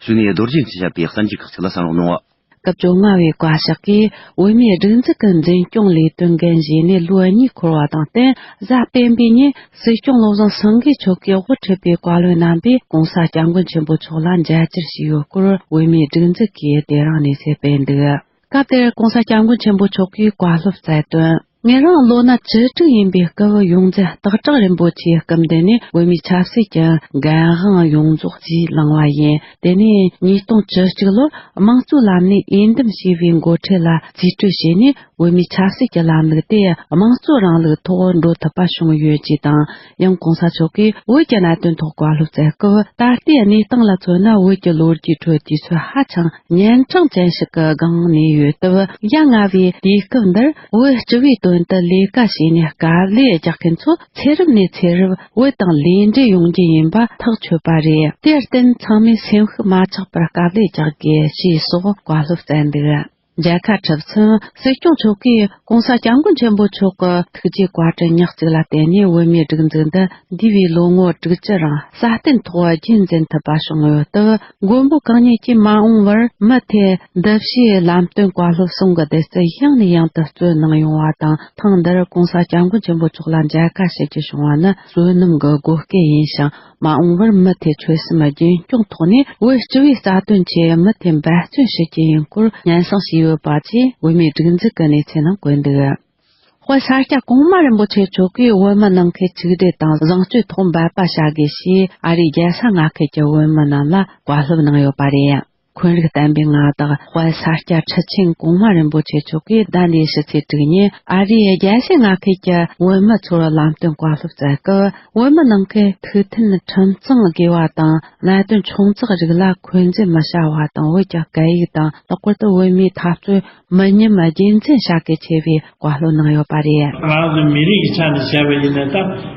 གཞུག་ནས་རྡོ་རྗེ་འཆི་བྱ་བའི་གསར་འགྱུར་ཁག་ཅིག་ལ་གསན་རོགས་གནང་། སྐབས་བཅོ་ལྔ་བའི་བཀའ་ཤག་གིས་བོད་མིའི་སྒྲིག་འཛུགས་ཀྱི་འཛིན་སྐྱོང་ལས་དོན་འགན་བཞེས་ནས་ལོ་གཉིས་འཁོར་བ་དང་བསྟུན། གཟའ་སྤེན་པའི་ཉིན་སྲིད་སྐྱོང་བློ་བཟང་སེང་གེ་མཆོག་གིས་དབུ་ཁྲིད་པའི་བཀའ་བློན་རྣམ་པས་༸གོང་ས་༸སྐྱབས་མགོན་ཆེན་པོ་མཆོག་ལ་མཇལ་བཅར་བྱས་ཡོད་སྐོར། བོད་མིའི་སྒྲིག་འཛུགས་ཀྱིས་དེ་རིང་གནས་ཚུལ་སྤེལ་འདུག་སྐབས་དེར་༸གོང་ས་༸སྐྱབས་མགོན་ཆེན་པོ་མཆོག་གིས་བཀའ་སློབ་སྩལ་དོན། ངེད་རང་ལོ་ན་བཅུ་དྲུག་ཡིན་པའི་སྐབས། ཡོངས་འཛིན་སྟག་བྲག་རིན་པོ་ཆེའི་སྐུ་མདུན་ནས་བོད་མིའི་ཆབ་སྲིད་ཀྱི་འགན་དབང་ཡོངས་རྫོགས་རྩིས་བླངས་པ་ཡིན། དེ་ནས་ཉིས་སྟོང་བཅུ་གཅིག་ལོར་དམངས་གཙོའི་ལམ་ནས་འོས་འདེམས་བྱས་པའི་འགོ་ཁྲིད་ལ་རྩིས་སྤྲོད་བྱས་ནས། བོད་མིའི་ཆབ་སྲིད་ཀྱི་ལམ་ལུགས་དེ་དམངས་གཙོའི་རིང་ལུགས་ཐོག་འགྲོ་ཐུབ་པ་བྱུང་ཡོད་ཅེས་དང་། ཡང་༸གོང་ས་མཆོག་གིས་བོད་ཀྱི་གནད་དོན་ཐོག་བཀའ་སློབ་སྩལ་སྐབས། ད་ལྟའི་གནས་སྟངས་ལ་མཚོན་ན། བོད་ཀྱི་ལོ་རྒྱུས་ཁྲོད་དུས་ཚོད་ཧ་ཅང་ཉིན་གྲངས་ཅན་ཞིག་གི་སྒང་གནས་ཡོད་སྟབས། ཡ་ང་བའི་དུས་སྐབས་འདིར་བོད་སྤྱི་པའི་དོན་དུ་ལས་ཀ་བྱས་ནས་དཀའ་ལས་རྒྱག་མཁན་ཚོ་ཚེ་རབས་ནས་ཚེ་རབས་བོད་དང་ལུས་འབྲེལ་ཡོང་རྒྱུ་ཡིན་པ་ཐག་ཆོད་པ་རེད། དེར་བརྟེན་ཚང་མས་སེམས་ཤུགས་མ་ཆག་པར་དཀའ་ལས་རྒྱག་དགོས་ཞེས་སོགས་བཀའ་སློབ་སྩལ་འདུག་མཇལ་ཁ་གྲུབ་མཚམས། སྲིད་སྐྱོང་མཆོག་གིས་༸གོང་ས་༸སྐྱབས་མགོན་ཆེན་པོ་མཆོག་གི་ཐུགས་རྗེ་བཀའ་དྲིན་ཉག་གཅིག་ལ་བརྟེན་ནས། བོད་མིའི་སྒྲིག་འཛུགས་འདི་འདས་པའི་ལོ་ངོ་དྲུག་ཅུ་རིང་སྲ་བརྟན་ཐོག་རྒྱུན་འཛིན་ཐུབ་པ་བྱུང་ཡོད་སྟབས། མགོན་པོ་གང་ཉིད་ཀྱིས་མ་འོངས་པར་མུ་མཐུད་འདི་ཕྱིའི་ལམ་སྟོན་བཀའ་སློབ་གསུང་གི་བདེ་སྐྱིད་ཡང་ནས་ཡང་དུ་སྩོལ་གནང་ཡོང་བ་དང་། ཐེངས་འདིར་༸གོང་ས་༸སྐྱབས་མགོན་ཆེན་པོ་མཆོག་ལ་མཇལ་ཁ་ཞུ་རྒྱུ་བྱུང་བ་ནི་བསོད་ནམས་ཀྱི་བགོ་སྐལ་ཡིན་ཞིང་། མ་འོངས་པར་མུ་མཐུད་ཆོལ་གསུམ་རྒྱུན་སྐྱོང་ཐོག་ནས་བོད་སྤྱི་པའི་རྩ་དོན་ཆེད་མུ་མཐུད་འབད་བརྩོན་ཞུ་རྒྱུ་ཡིན་སྐོར་སྙན་སེང་ཞུས་ཡོད་པ་བཅས་བོད་མིའི་སྒྲིག་འཛུགས་ཀྱི་གནས་ཚུལ་ནང་བཀོད་འདུག་དཔལ་ས་སྐྱ་གོང་མ་རིན་པོ་ཆེ་མཆོག་གིས་བོད་མི་ནང་ཁུལ་གཅིག་སྒྲིལ་དང་བཟང་སྤྱོད་ཐོག་འབད་པ་བྱ་དགོས་ཞེས་ཨ་རིའི་རྒྱལ་ས་མངའ་ཁུལ་གྱི་བོད་མི་རྣམས་ལ་བཀའ་སློབ་གནང་ཡོད་པ་རེད། འཁོན་རིགས་བསྟན་པའི་མངའ་བདག་དཔལ་ས་སྐྱ་ཁྲི་ཆེན་གོང་མ་རིན་པོ་ཆེ་མཆོག་གིས་ཟླ་འདིའི་ཕྱི་ཚེས་དྲུག་ཉིན་ཨ་རིའི་རྒྱལ་སའི་མངའ་ཁུལ་གྱི་བོད་མི་ཚོར་ལམ་སྟོན་བཀའ་སློབ་སྩལ་སྐབས། བོད་མི་ནང་ཁུལ་ཐུགས་མཐུན་ཁྲིམས་གཙང་དགོས་པ་དང་། གནད་དོན་ཆུང་ཙག་རིགས་ལ་འཁོན་འཛིན་མི་བྱ་བ་དང་། བོད་ཀྱི་སྐད་ཡིག་དང་། ལྷག་པར་དུ་བོད་མིའི་འཐབ་རྩོད་མི་ཉམས་རྒྱུན་འཛིན་བྱ་དགོས་ཆེ་བའི་བཀའ་སློབ་གནང་ཡོད་པ་རེད། ང་རང་ཚོའི་མི་རིགས་ཀྱི་ཆ་ནས་བྱས་པ་ཡིན་ན། ད་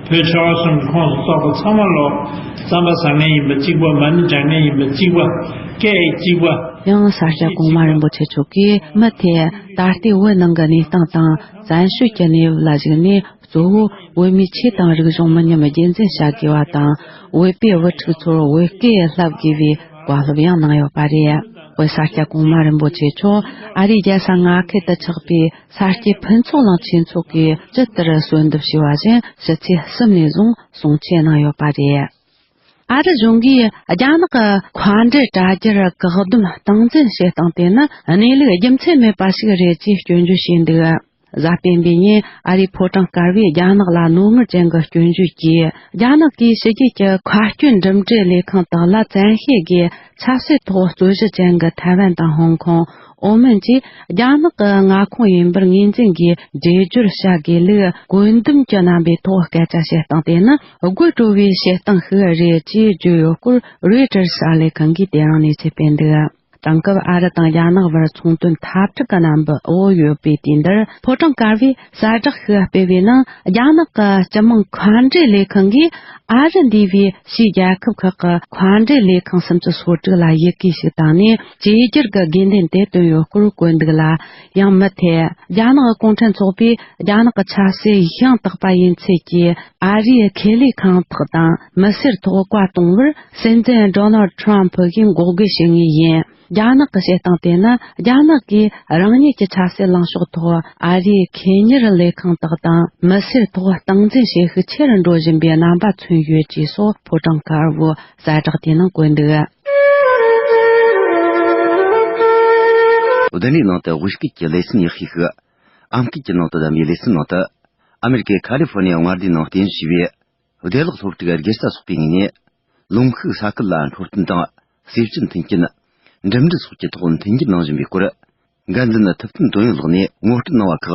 བོད་ཆོལ་ཁ་གསུམ་གྱི་ཁོངས་སུ་གཏོགས་པ་ཚང་མ་ལོ་རྩམ་པ་ཟ་མཁན་ཡིན་པ་གཅིག་པ། མ་ཎི་བགྲང་མཁན་ཡིན་པ་གཅིག་པ། སྐད་ཡིག་གཅིག་པ། ཡང་ས་སྐྱ་གོང་མ་རིན་པོ་ཆེ་མཆོག་གིས་མུ་མཐུད་ད་ལྟའི་བོད་ནང་གི་གནས་སྟངས་དང་བཙན་བྱོལ་གྱི་གནས་བབ་ལ་གཞིགས་ནས། གཙོ་བོ་བོད་མིའི་ཆོས་དང་རིག་གཞུང་མི་ཉམས་རྒྱུན་འཛིན་བྱ་དགོས་པ་དང་། བོད་པའི་བུ་ཕྲུག་ཚོར་བོད་སྐད་བསླབ་དགོས་པའི་བཀའ་སློབ་ཡང་གནང་ཡོད་པ་རེད། དཔལ་ས་སྐྱ་གོང་མ་རིན་པོ་ཆེ་མཆོག་ཨ་རིའི་རྒྱལ་ས་མངའ་ཁུལ་དུ་ཆགས་པའི་ས་སྐྱའི་ཕུན་ཚོགས་གླིང་ཆོས་ཚོགས་ཀྱིས་ཇི་ལྟར་གསོལ་འདེབས་ཞུས་པ་བཞིན། ཕྱི་ཚེས་གསུམ་ནས་བཟུང་གསུང་ཆོས་གནང་ཡོད་པ་རེད། ཨ་རི་གཞུང་གིས་རྒྱ་ནག་གི་མཁའ་འགྲུལ་དྲ་རྒྱར་བཀག་སྡོམ་སྟངས་འཛིན་བྱེད་སྟངས་དེ་ནི་གནས་ལུགས་རྒྱུ་མཚན་མེད་པ་ཞིག་རེད་ཅེས་སྐྱོན་བརྗོད་བྱས་འདུག་གཟའ་སྤེན་པའི་ཉིན་ཨ་རིའི་ཕོ་བྲང་དཀར་པོས་རྒྱ་ནག་ལ་རྣོ་ངར་ཅན་གྱི་སྐྱོན་བརྗོད་ཀྱིས། རྒྱ་ནག་གིས་ཕྱི་རྒྱལ་གྱི་མཁའ་སྐྱོད་འགྲིམ་འགྲུལ་ལས་ཁང་དག་ལ་བཙན་ཤེད་ཀྱིས་ཆབ་སྲིད་ཐོག་རྩོད་གཞི་ཅན་གྱི་ཐའེ་ཝན་དང་ཧོང་ཀོང་། ཨོ་མན་བཅས་རྒྱ་ནག་གི་མངའ་ཁོངས་ཡིན་པར་ངོས་འཛིན་གྱིས་འགྲེལ་བརྗོད་བྱ་དགོས་ལུགས་བཀོད་འདོམས་ཀྱི་རྣམ་པའི་ཐོག་སྐད་ཆ་བཤད་སྟངས་དེ་ནི་དགོད་བྲོ་བའི་བཤད་སྟངས་ཤིག་རེད་ཅེས་བརྗོད་ཡོད་སྐོར། རོའི་ཊར་གསར་ལས་ཁང་གིས་དེ་རིང་གནས་ཚུལ་སྤེལ་འདུག་དེང་སྐབས་ཨ་རི་དང་རྒྱ་ནག་བར་ཚོང་དོན་འཐབ་འཁྲུག་གི་རྣམ་པ་འོག་ཡོད་པའི་དུས་འདིར། ཕོ་བྲང་དཀར་པོས་གསལ་བསྒྲགས་ཤིག་སྤེལ་བའི་ནང་། རྒྱ་ནག་གི་སྤྱི་དམངས་མཁའ་འགྲུལ་ལས་ཁང་གིས་ཨ་རི་འདས་པའི་ཕྱིའི་རྒྱལ་ཁབ་ཁག་གི་མཁའ་འགྲུལ་ལས་ཁང་སུམ་ཅུ་སོ་དྲུག་ལ་ཡི་གེ་ཞིག་བཏང་ནས། བཅོས་བསྒྱུར་གྱི་དགོས་འདུན་དེ་བཏོན་ཡོད་སྐོར་བཀོད་འདུག་ལ། ཡང་མུ་མཐུད་རྒྱ་ནག་གི་གུང་ཁྲན་ཚོགས་པས་རྒྱ་ནག་གི་ཆབ་སྲིད་ཡང་དག་པ་ཡིན་ཚུལ་གྱིས་ཨ་རིའི་ཁེ་ལས་ཁང་དག་དང་མི་སེར་ཐོག་བཀའ་གཏོང་བར། སྲིད་འཛིན་ཌོ་ནལ་ཌི་ཊརམ་ཕུ་གིས་འགོག་རྒོལ་བྱེད་ངེས་ཡིན། རྒྱ་ནག་གི་བྱེད་སྟངས་དེ་ནི། རྒྱ་ནག་གིས་རང་ཉིད་ཀྱི་ཆབ་སྲིད་ལངས་ཕྱོགས་ཐོག་ཨ་རིའི་ཁེ་གཉེར་ལས་ཁང་དག་དང་མི་སེར་ཐོག་སྟངས་འཛིན་བྱེད་ཤུགས་ཆེ་རུ་འགྲོ་བཞིན་པའི་རྣམ་པ་མཚོན་ཡོད་ཅེས་སོགས་ཕོ་བྲང་དཀར་པོའི་གསལ་བསྒྲགས་དེའི་ནང་བཀོད་འདུག་བདུན་ནས་ནང་དུ་དབུས་སྐད་ཀྱི་ལེ་ཚན་ཡག་ཤོས་ཤིག་ཨམ་སྐད་ཀྱི་ནང་དུ་བདམས་པའི་ལེ་ཚན་ནང་དུ། ཨ་མེ་རི་ཀའི་ཁ་ལི་ཧྥོ་ནི་ཡ་མངའ་སྡེའི་ནང་རྟེན་གཞི་བྱས་པའི་བདེ་བླག་སློབ་ཕྲུག་སྒེར་རྩ་ཚོགས་པའི་ངོས་ནས། ལུང་ཤུགས་ས་ཁུལ་ལ་འཕྲོད་བསྟེན་དང་། ཟས་བཅུད་མཐུན་རྐྱེན། འགྲིམ་འགྲུལ་སོགས་ཀྱི་ཐོག་མཐུན་འགྱུར་གནང་བཞིན་པའི་སྐོར། འགན་འཛིན་ཐུབ་བསྟན་དོན་ཡོད་ལགས་ནས་ངོ་སྤྲོད་གནང་བ་ཁག་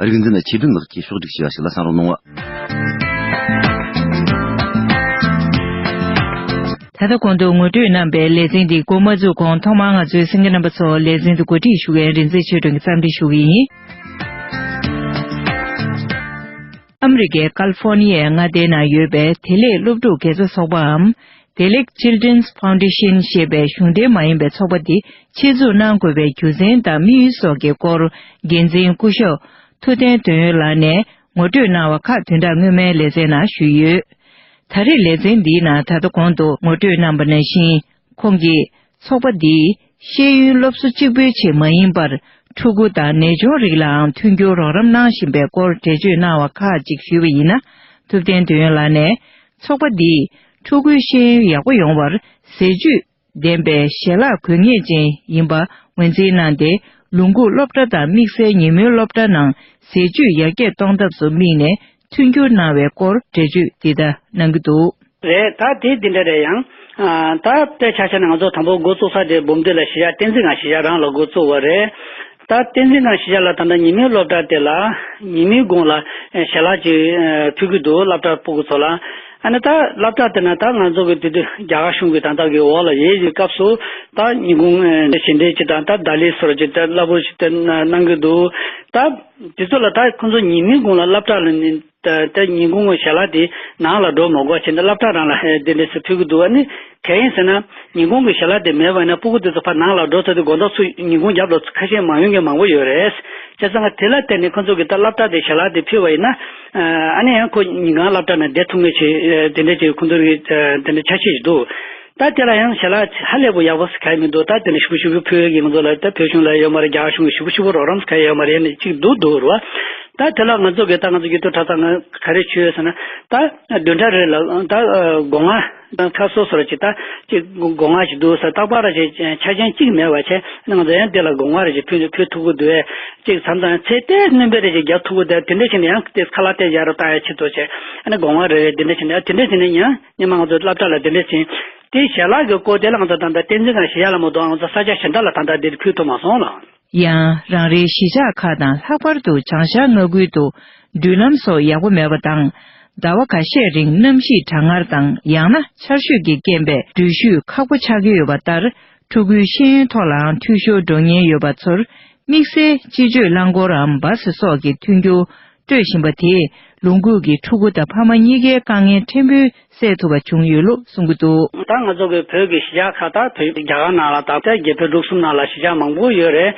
རིག་འཛིན་ཆོས་སྒྲོན་ལགས་ཀྱིས་ཕྱོགས་སྒྲིག་བྱས་པ་ཞིག་ལ་གསན་རོགས་གནང་། ད་ལྟ་གོང་དུ་ངོ་སྤྲོད་གནང་པའི་ལེ་ཚན་འདི་འགོ་མ་འཛུགས་གོང་ཐོག་མར་ང་ཚོའི་གསན་མཁན་རྣམ་པ་ཚོ་ལེ་ཚན་འདི་གོ་སྒྲིག་ཞུ་མཁན་རིག་འཛིན་ཆོས་སྒྲོན་གྱིས་འཚམས་འདྲི་ཞུ་གི་ཡིན། ཨ་མི་རི་ཀའི་ཀ་ལི་ཧྥོར་ནི་ཡའི་མངའ་སྡེའི་ནང་ཡོད་པའི་བདེ་ལེགས་སློབ་ཕྲུག་དགེ་རྩ་ཚོགས་པའམ། བདེ་ལེགས་Children's Foundation ཞེས་པའི་གཞུང་འབྲེལ་མ་ཡིན་པའི་ཚོགས་པ་འདི་ཆེད་འཛུགས་གནང་དགོས་པའི་རྒྱུ་མཚན་དང་དམིགས་ཡུལ་སོགས་ཀྱི་སྐོར་འགན་འཛིན་སྐུ་ཞབས་ཐུབ་བསྟན་དོན་ཡོད་ལགས་ནས་ངོ་སྤྲོད་གནང་བ་ཁག་བདུན་ཕྲག་སྔོན་མའི་ལེ་ཚན་ནང་ཞུས་ཡོད། ད་རེས་ལེ་ཚན་འདིའི་ནང་ད་ལྟ་གོང་དུ་ངོ་སྤྲོད་གནང་པ་ནང་བཞིན། ཁོང་གིས་ཚོགས་པ་འདིས་ཤེས་ཡོན་སློབ་གསོ་གཅིག་པུའི་ཆེད་མ་ཡིན་པར། ཕྲུ་གུ་དང་ནད་གཅོང་རིགས་ལའང་མཐུན་འགྱུར་རོགས་རམ་གནང་བཞིན་པའི་སྐོར་འགྲེལ་བརྗོད་གནང་བ་ཁག་ཅིག་ཞུས་པ་ཡིན་ན། ཐུབ་བསྟན་དོན་ཡོད་ལགས་ནས། ཚོགས་པ་འདིས་ཕྲུ་གུའི་ཤེས་ཡོན་ཡག་པོ་ཡོང་བར་ཟས་བཅུད་ལྡན་པའི་ཞལ་ལག་དགོས་ངེས་ཅན་ཡིན་པ་ངོས་འཛིན་གནང་སྟེ། ལུང་ཁུག་སློབ་གྲྭ་དང་དམིགས་བསལ་ཉིན་མོའི་སློབ་གྲྭ་ནང་ཟས་བཅུད་ཡར་རྒྱས་གཏོང་ཐབས་སུ་དམིགས་ནས་མཐུན་འགྱུར་གནང་བའི་སྐོར་འགྲེལ་བརྗོད་འདི་ལྟར་གནང་གི་འདུག། རེད། ད་དེ་འདི་འདྲ་རེད་ཡང་། ཨ། ད་དཔེ་ཆ་བཞག་ན་ང་ཚོ་དང་པོ་འགོ་བཙུགས་ས་དེ་འབུམ་སྡེ་ལ་གཞིས་ཆགས་བསྟན་འཛིན་སྒང་གཞིས་ཆགས་རང་ལ་འགོ་བཙུགས་པ་རེད། ད་བསྟན་འཛིན་སྒང་གཞིས་ཆགས་ལ་ད་ལྟ་ཉིན་མོའི་སློབ་གྲྭ་དེ་ལ་ཉིན་མོའི་དགུང་ལ་ཞལ་ལག་ཅིག་ཕུལ་གྱི་འདུག། སློབ་གྲྭ་ཕྲུ་གུ་ཚོ་ལ། ཨ་ནི་ད་སློབ་གྲྭ་དེ་ན་ད་ང་ཚོ་གི་དེ་དུས་རྒྱ་གར་གཞུང་གི་ད་ལྟ་གི་འོག་ལ་ཡོད་ཀྱི་སྐབས་སུ། ད་ཉིན་གུང་ཞལ་འདྲེན་ཅིག་དང་ད་ད་ལི་སོར་ཅིག་ད་སླ་པོ་ཞིག་ད་གནང་གི་འདུག། ད་དེ་ཚོ་ལ་ད་ཁོང་ཚོ་ཉིན་མོའི་དགུང་ལ་སློབ་གྲྭ་ལ་ནི། ད་ད་ཉིན་གུང་ཞལ་ལག་དེ་ནང་ལ་འགྲོ་མ་དགོས་བྱས་ནས་སློབ་གྲྭ་རང་ལ་དེ་འདྲ་ཞིག་ཕུལ་གྱི་འདུག། ཨ་ནི་གང་ཡིན་ཟེར་ན། ཉིན་གུང་གི་ཞལ་ལག་དེ་མེད་པ་ཡིན་ན་ཕྲུ་གུ་དེ་ཚོ་ཕར་ནང་ལ་འགྲོ་ཚར་དུས་དགོང་དག་ཚུར་ཉིན་གུང་རྒྱབ་ལ་ཁ་ཤས་མ་ཡོང་མཁན་མང་པོ་ཡོད་རེད། བྱས་ཙང་དེ་ལ་བརྟེན་ནས་ཁོ་ཚོ་གིས་ད་སློབ་གྲྭ་དེ་ཞལ་ལག་དེ་ཕུལ་བ་ཡིན་ན། ཨ་ནི་ཡང་ཁོ་ཉིན་གང་སློབ་གྲྭ་ནང་བསྡད་ཐུབ་མཁན་ཞིག་དེ་འདྲ་ཅིག་ཁོ་ཚོ་གི་དེ་འདྲ་ཆ་ཤས་ཤིག་འདུག། ད་དེ་ལ་ཡང་ཞལ་ལག་ཧ་ལས་པོ་ཡག་པོ་ཞིག་གང་ཡང་མི་འདུག། ད་དེ་ནི་ཞེ་པོ་ཞེ་པོ་ཕུལ་གྱི་ང་ཚོ་ལ་ད་བོད་གཞུང་ལ་ཡོད་མ་རེད། རྒྱ་གར་གཞུང་གི་ཞེ་པོ་ཞེ་པོ་རོགས་རམ་ཞིག་གང་ཡང་ཡོད་མ་རེད་ནི་གཅིག་འདུག་འདུག་རེད་བ། ད་དེ་ལ་ང་ཚོ་གི་ད་ང་ཚོ་ཡུལ་དུ་གྲྭ་ཚང་ང་ག་རེ་བྱོས་ཟེར་ན། ད་བདུན་ཕྲག་རེ་ལ་ད་སྒོ་ང་ད་ཁ་སོ་སོ་ར་ཅིག་ད་ཅིག་སྒོ་ང་ཞིག་འདུག་ཟེར། རྟག་པར་ར་ཅིག་ཆ་རྐྱེན་གཅིག་མེད་པ་བྱས་ང་ཚོ་ཡང་དེ་ལ་སྒོ་ང་ར་ཅིག་ཕུལ་ཕུལ་ཐུབ་ཀྱི་འདུག་ཨེ། ཅིག་མཚམས་མཚམས་ཚད་ལྟའི་སྣོན་པ་རེ་ཅིག་རྒྱག་ཐུབ་ཀྱི་འདུག། དེ་འདྲ་བྱས་ནས་ཡང་དེ་ཁ་ལག་དེ་ཡར་རུ་བཏང་ཡ་ཆེད་དུ་བྱས། ཨ་ནི་སྒོ་ང་རེ་རེ་དེ་འདྲ་བྱས་ནས་དེ་འདྲ་བྱས་ནས་ཡང་། སྔོན་མ་ང་ཚོ་སློབ་གྲྭ་ལ་དེ་འདྲ་ཕྱིན། དེ་ཞལ་ལག་གི་སྐོར་དེ་ལ་ང་ཚོ་ད་ལྟ་བསྟན་འཛིན་སྒང་གཞིས་ཆགས་ལ་མ་གཏོགས་ང་ཚོ་ས་ཆ་གཞན་དག་ལ་ད་ལྟ་དེ་ཕུལ་ཐུབ་མ་སོང་ལ། ཡང་རང་རེའི་གཞིས་ཆགས་ཁག་དང་ལྷག་པར་དུ་བྱང་ཤར་མངའ་ཁུལ་དུ་འགྲུལ་ལམ་སོགས་ཡག་པོ་མེད་པ་དང་། ཟླ་བ་ཁ་ཤས་རིང་གནམ་གཤིས་གྲང་ངར་དང་ཡང་ན་ཆར་ཞོད་ཀྱི་རྐྱེན་པས་འགྲུལ་བཞུད་ཁག་པོ་ཆགས་ཀྱི་ཡོད་པ་ལྟར། ཕྲུ་གུའི་ཤེས་ཡོན་ཐོག་ལའང་འཐུས་ཤོར་འགྲོ་ཉེན་ཡོད་པ་ཚོར། དམིགས་བསལ་སྤྱི་སྤྱོད་རླངས་འཁོར་རམ་བཱ་སི་སོགས་ཀྱི་མཐུན་འགྱུར་སྤྲོད་བཞིན་པ་དེས་ལུང་ཁུག་གི་ཕྲུ་གུ་དང་ཕ་མ་གཉིས་ཀའི་དཀའ་ངལ་ཕྲན་བུ་སེལ་ཐུབ་པ་བྱུང་ཡོད་ལུགས་གསུང་གི་འདུག། ད་ང་ཚོ་གི་བོད་ཀྱི་གཞིས་ཆགས་ཁག་དང་བོད་རྒྱ་གར་ནང་ལ་དང་ད་རྒྱལ་ཕྲན་དྲུག་གསུམ་ནང་ལ་གཞིས་ཆགས་མང་པོ་ཡོད་རེད།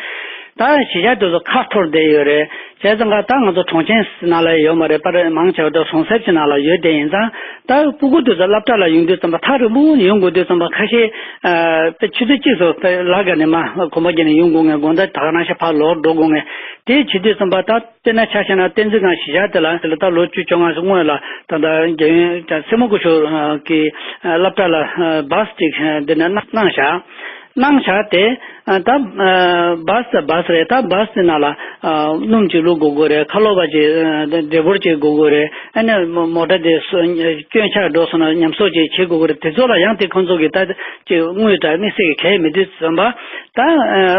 ད་གཞིས་ཆགས་དེ་ཚོ་ཁ་འཐོར་བསྡད་ཡོད་རེད། བྱས་ཙང་ཀ་ད་ང་ཚོ་གྲོང་ཁྱེར་ནང་ལ་ཡོད་མ་རེད། པར་མང་ཆེ་བ་ད་གྲོང་གསེབ་ཀྱི་ནང་ལ་ཡོད་བསྡད་ཡིན་ཙང་། ད་སྤུ་གུ་དེ་ཚོ་སློབ་གྲྭ་ལ་ཡོང་དུས་ཙམ་པ་ཐག་རིང་པོ་ཡོང་དགོས་དུས་ཙམ་པ་ཁ་ཤས། ཨ། དཔེ་ཆུ་ཚོད་གཅིག་ཙམ་དཔེ་ལ་ག་ནས་མར་གོམ་པ་བརྒྱབ་ནས་ཡོང་དགོས་ངེས། དགོང་དག་ད་ག་ནང་བཞིན་ཕར་ལོག་འགྲོ་དགོས་ངེས། དེ་བྱེད་དུས་ཙམ་པ་ད་དཔེར་ན་ཆ་བཞག་ན་བསྟན་འཛིན་སྒང་གཞིས་ཆགས་དེ་ལ་དེ་ལ་ད་ལོ་བཅུ་བཅོ་ལྔ་སྔོན་ལ་ད་ལྟ་རྒྱལ་ཡོངས་སྲས་མོ་སྐུ་ཞབས་ཀྱི་སློབ་གྲྭ་ལ་བཱ་སི་ཅིག་འདི་ནས་གནང་བཞག། གནང་བཞག་དེ། ད་བཱ་སི་བཱ་སི་རེད། ད་བཱ་སི་དེ་ནང་ལ་སྣུམ་ཅིག་བླུག་དགོས་དགོས་རེད། ཁ་ལོ་བ་ཅིག་འབྲས་བུ་ཅིག་དགོས་དགོས་རེད། ཨ་ནི་མོ་ཊ་དེ་སྐྱོན་ཆག་འགྲོ་སོང་ན་ཉམས་གསོ་ཅིག་བྱེད་དགོས་དགོས་རེད། དེ་ཚོ་ལ་ཡང་དེ་ཁོང་ཚོ་གི་ད་ཅིག་དངུལ་དང་དམིགས་བསལ་གྱི་གལ་མེད་དུས་ཙམ་པ། ད་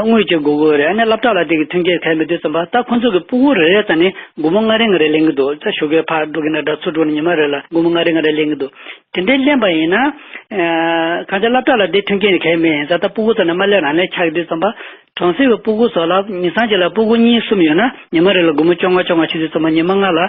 དངུལ་ཅིག་དགོས་དགོས་རེད། ཨ་ནི་སློབ་གྲྭ་ལ་དེ་གི་མཐུན་རྐྱེན་གལ་མེད་དུས་ཙམ་པ། ད་ཁོང་ཚོ་གི་སྤུ་གུ་རེ་རེ་ཙམ་ནས་སྒོར་མོ་ལྔ་རེ་ལྔ་རེ་ལེན་གི་འདུག། ད་ཞོགས་ཀས་ཕར་འགྲོ་གི་ན་འདྲ་ཚུར་འགྲོ་ན་ཉི་མ་རེ་ལ་སྒོར་མོ་ལྔ་རེ་ལྔ་རེ་ལེན་གི་འདུག། དེ་འདྲའི་ལེན་པ་ཡིན་ན། ཨ། གང་ལྟར་སློབ་གྲྭ་ལ་བསྡད་མཐུན་རྐྱེན་གལ་མེད་ཡིན་ཙང་། ད་སྤུ་གུ་ཚོ་ནི་མ་ལེན་རང་ལེན་ཆགས་དུས་ཙམ་པ། གྲོང་གསེབ་ཀྱི་སྤུ་གུ་ཚོ་ལ་མི་ཚང་གཅིག་ལ་སྤུ་གུ་གཉིས་གསུམ་ཡོད་ན་ཉི་མ་རེ་ལ་སྒོར་མོ་བཅོ་ལྔ་བཅོ་ལྔ་བྱེད་དུས་ཙམ་པ། ཉི་མ་ལྔ་ལ་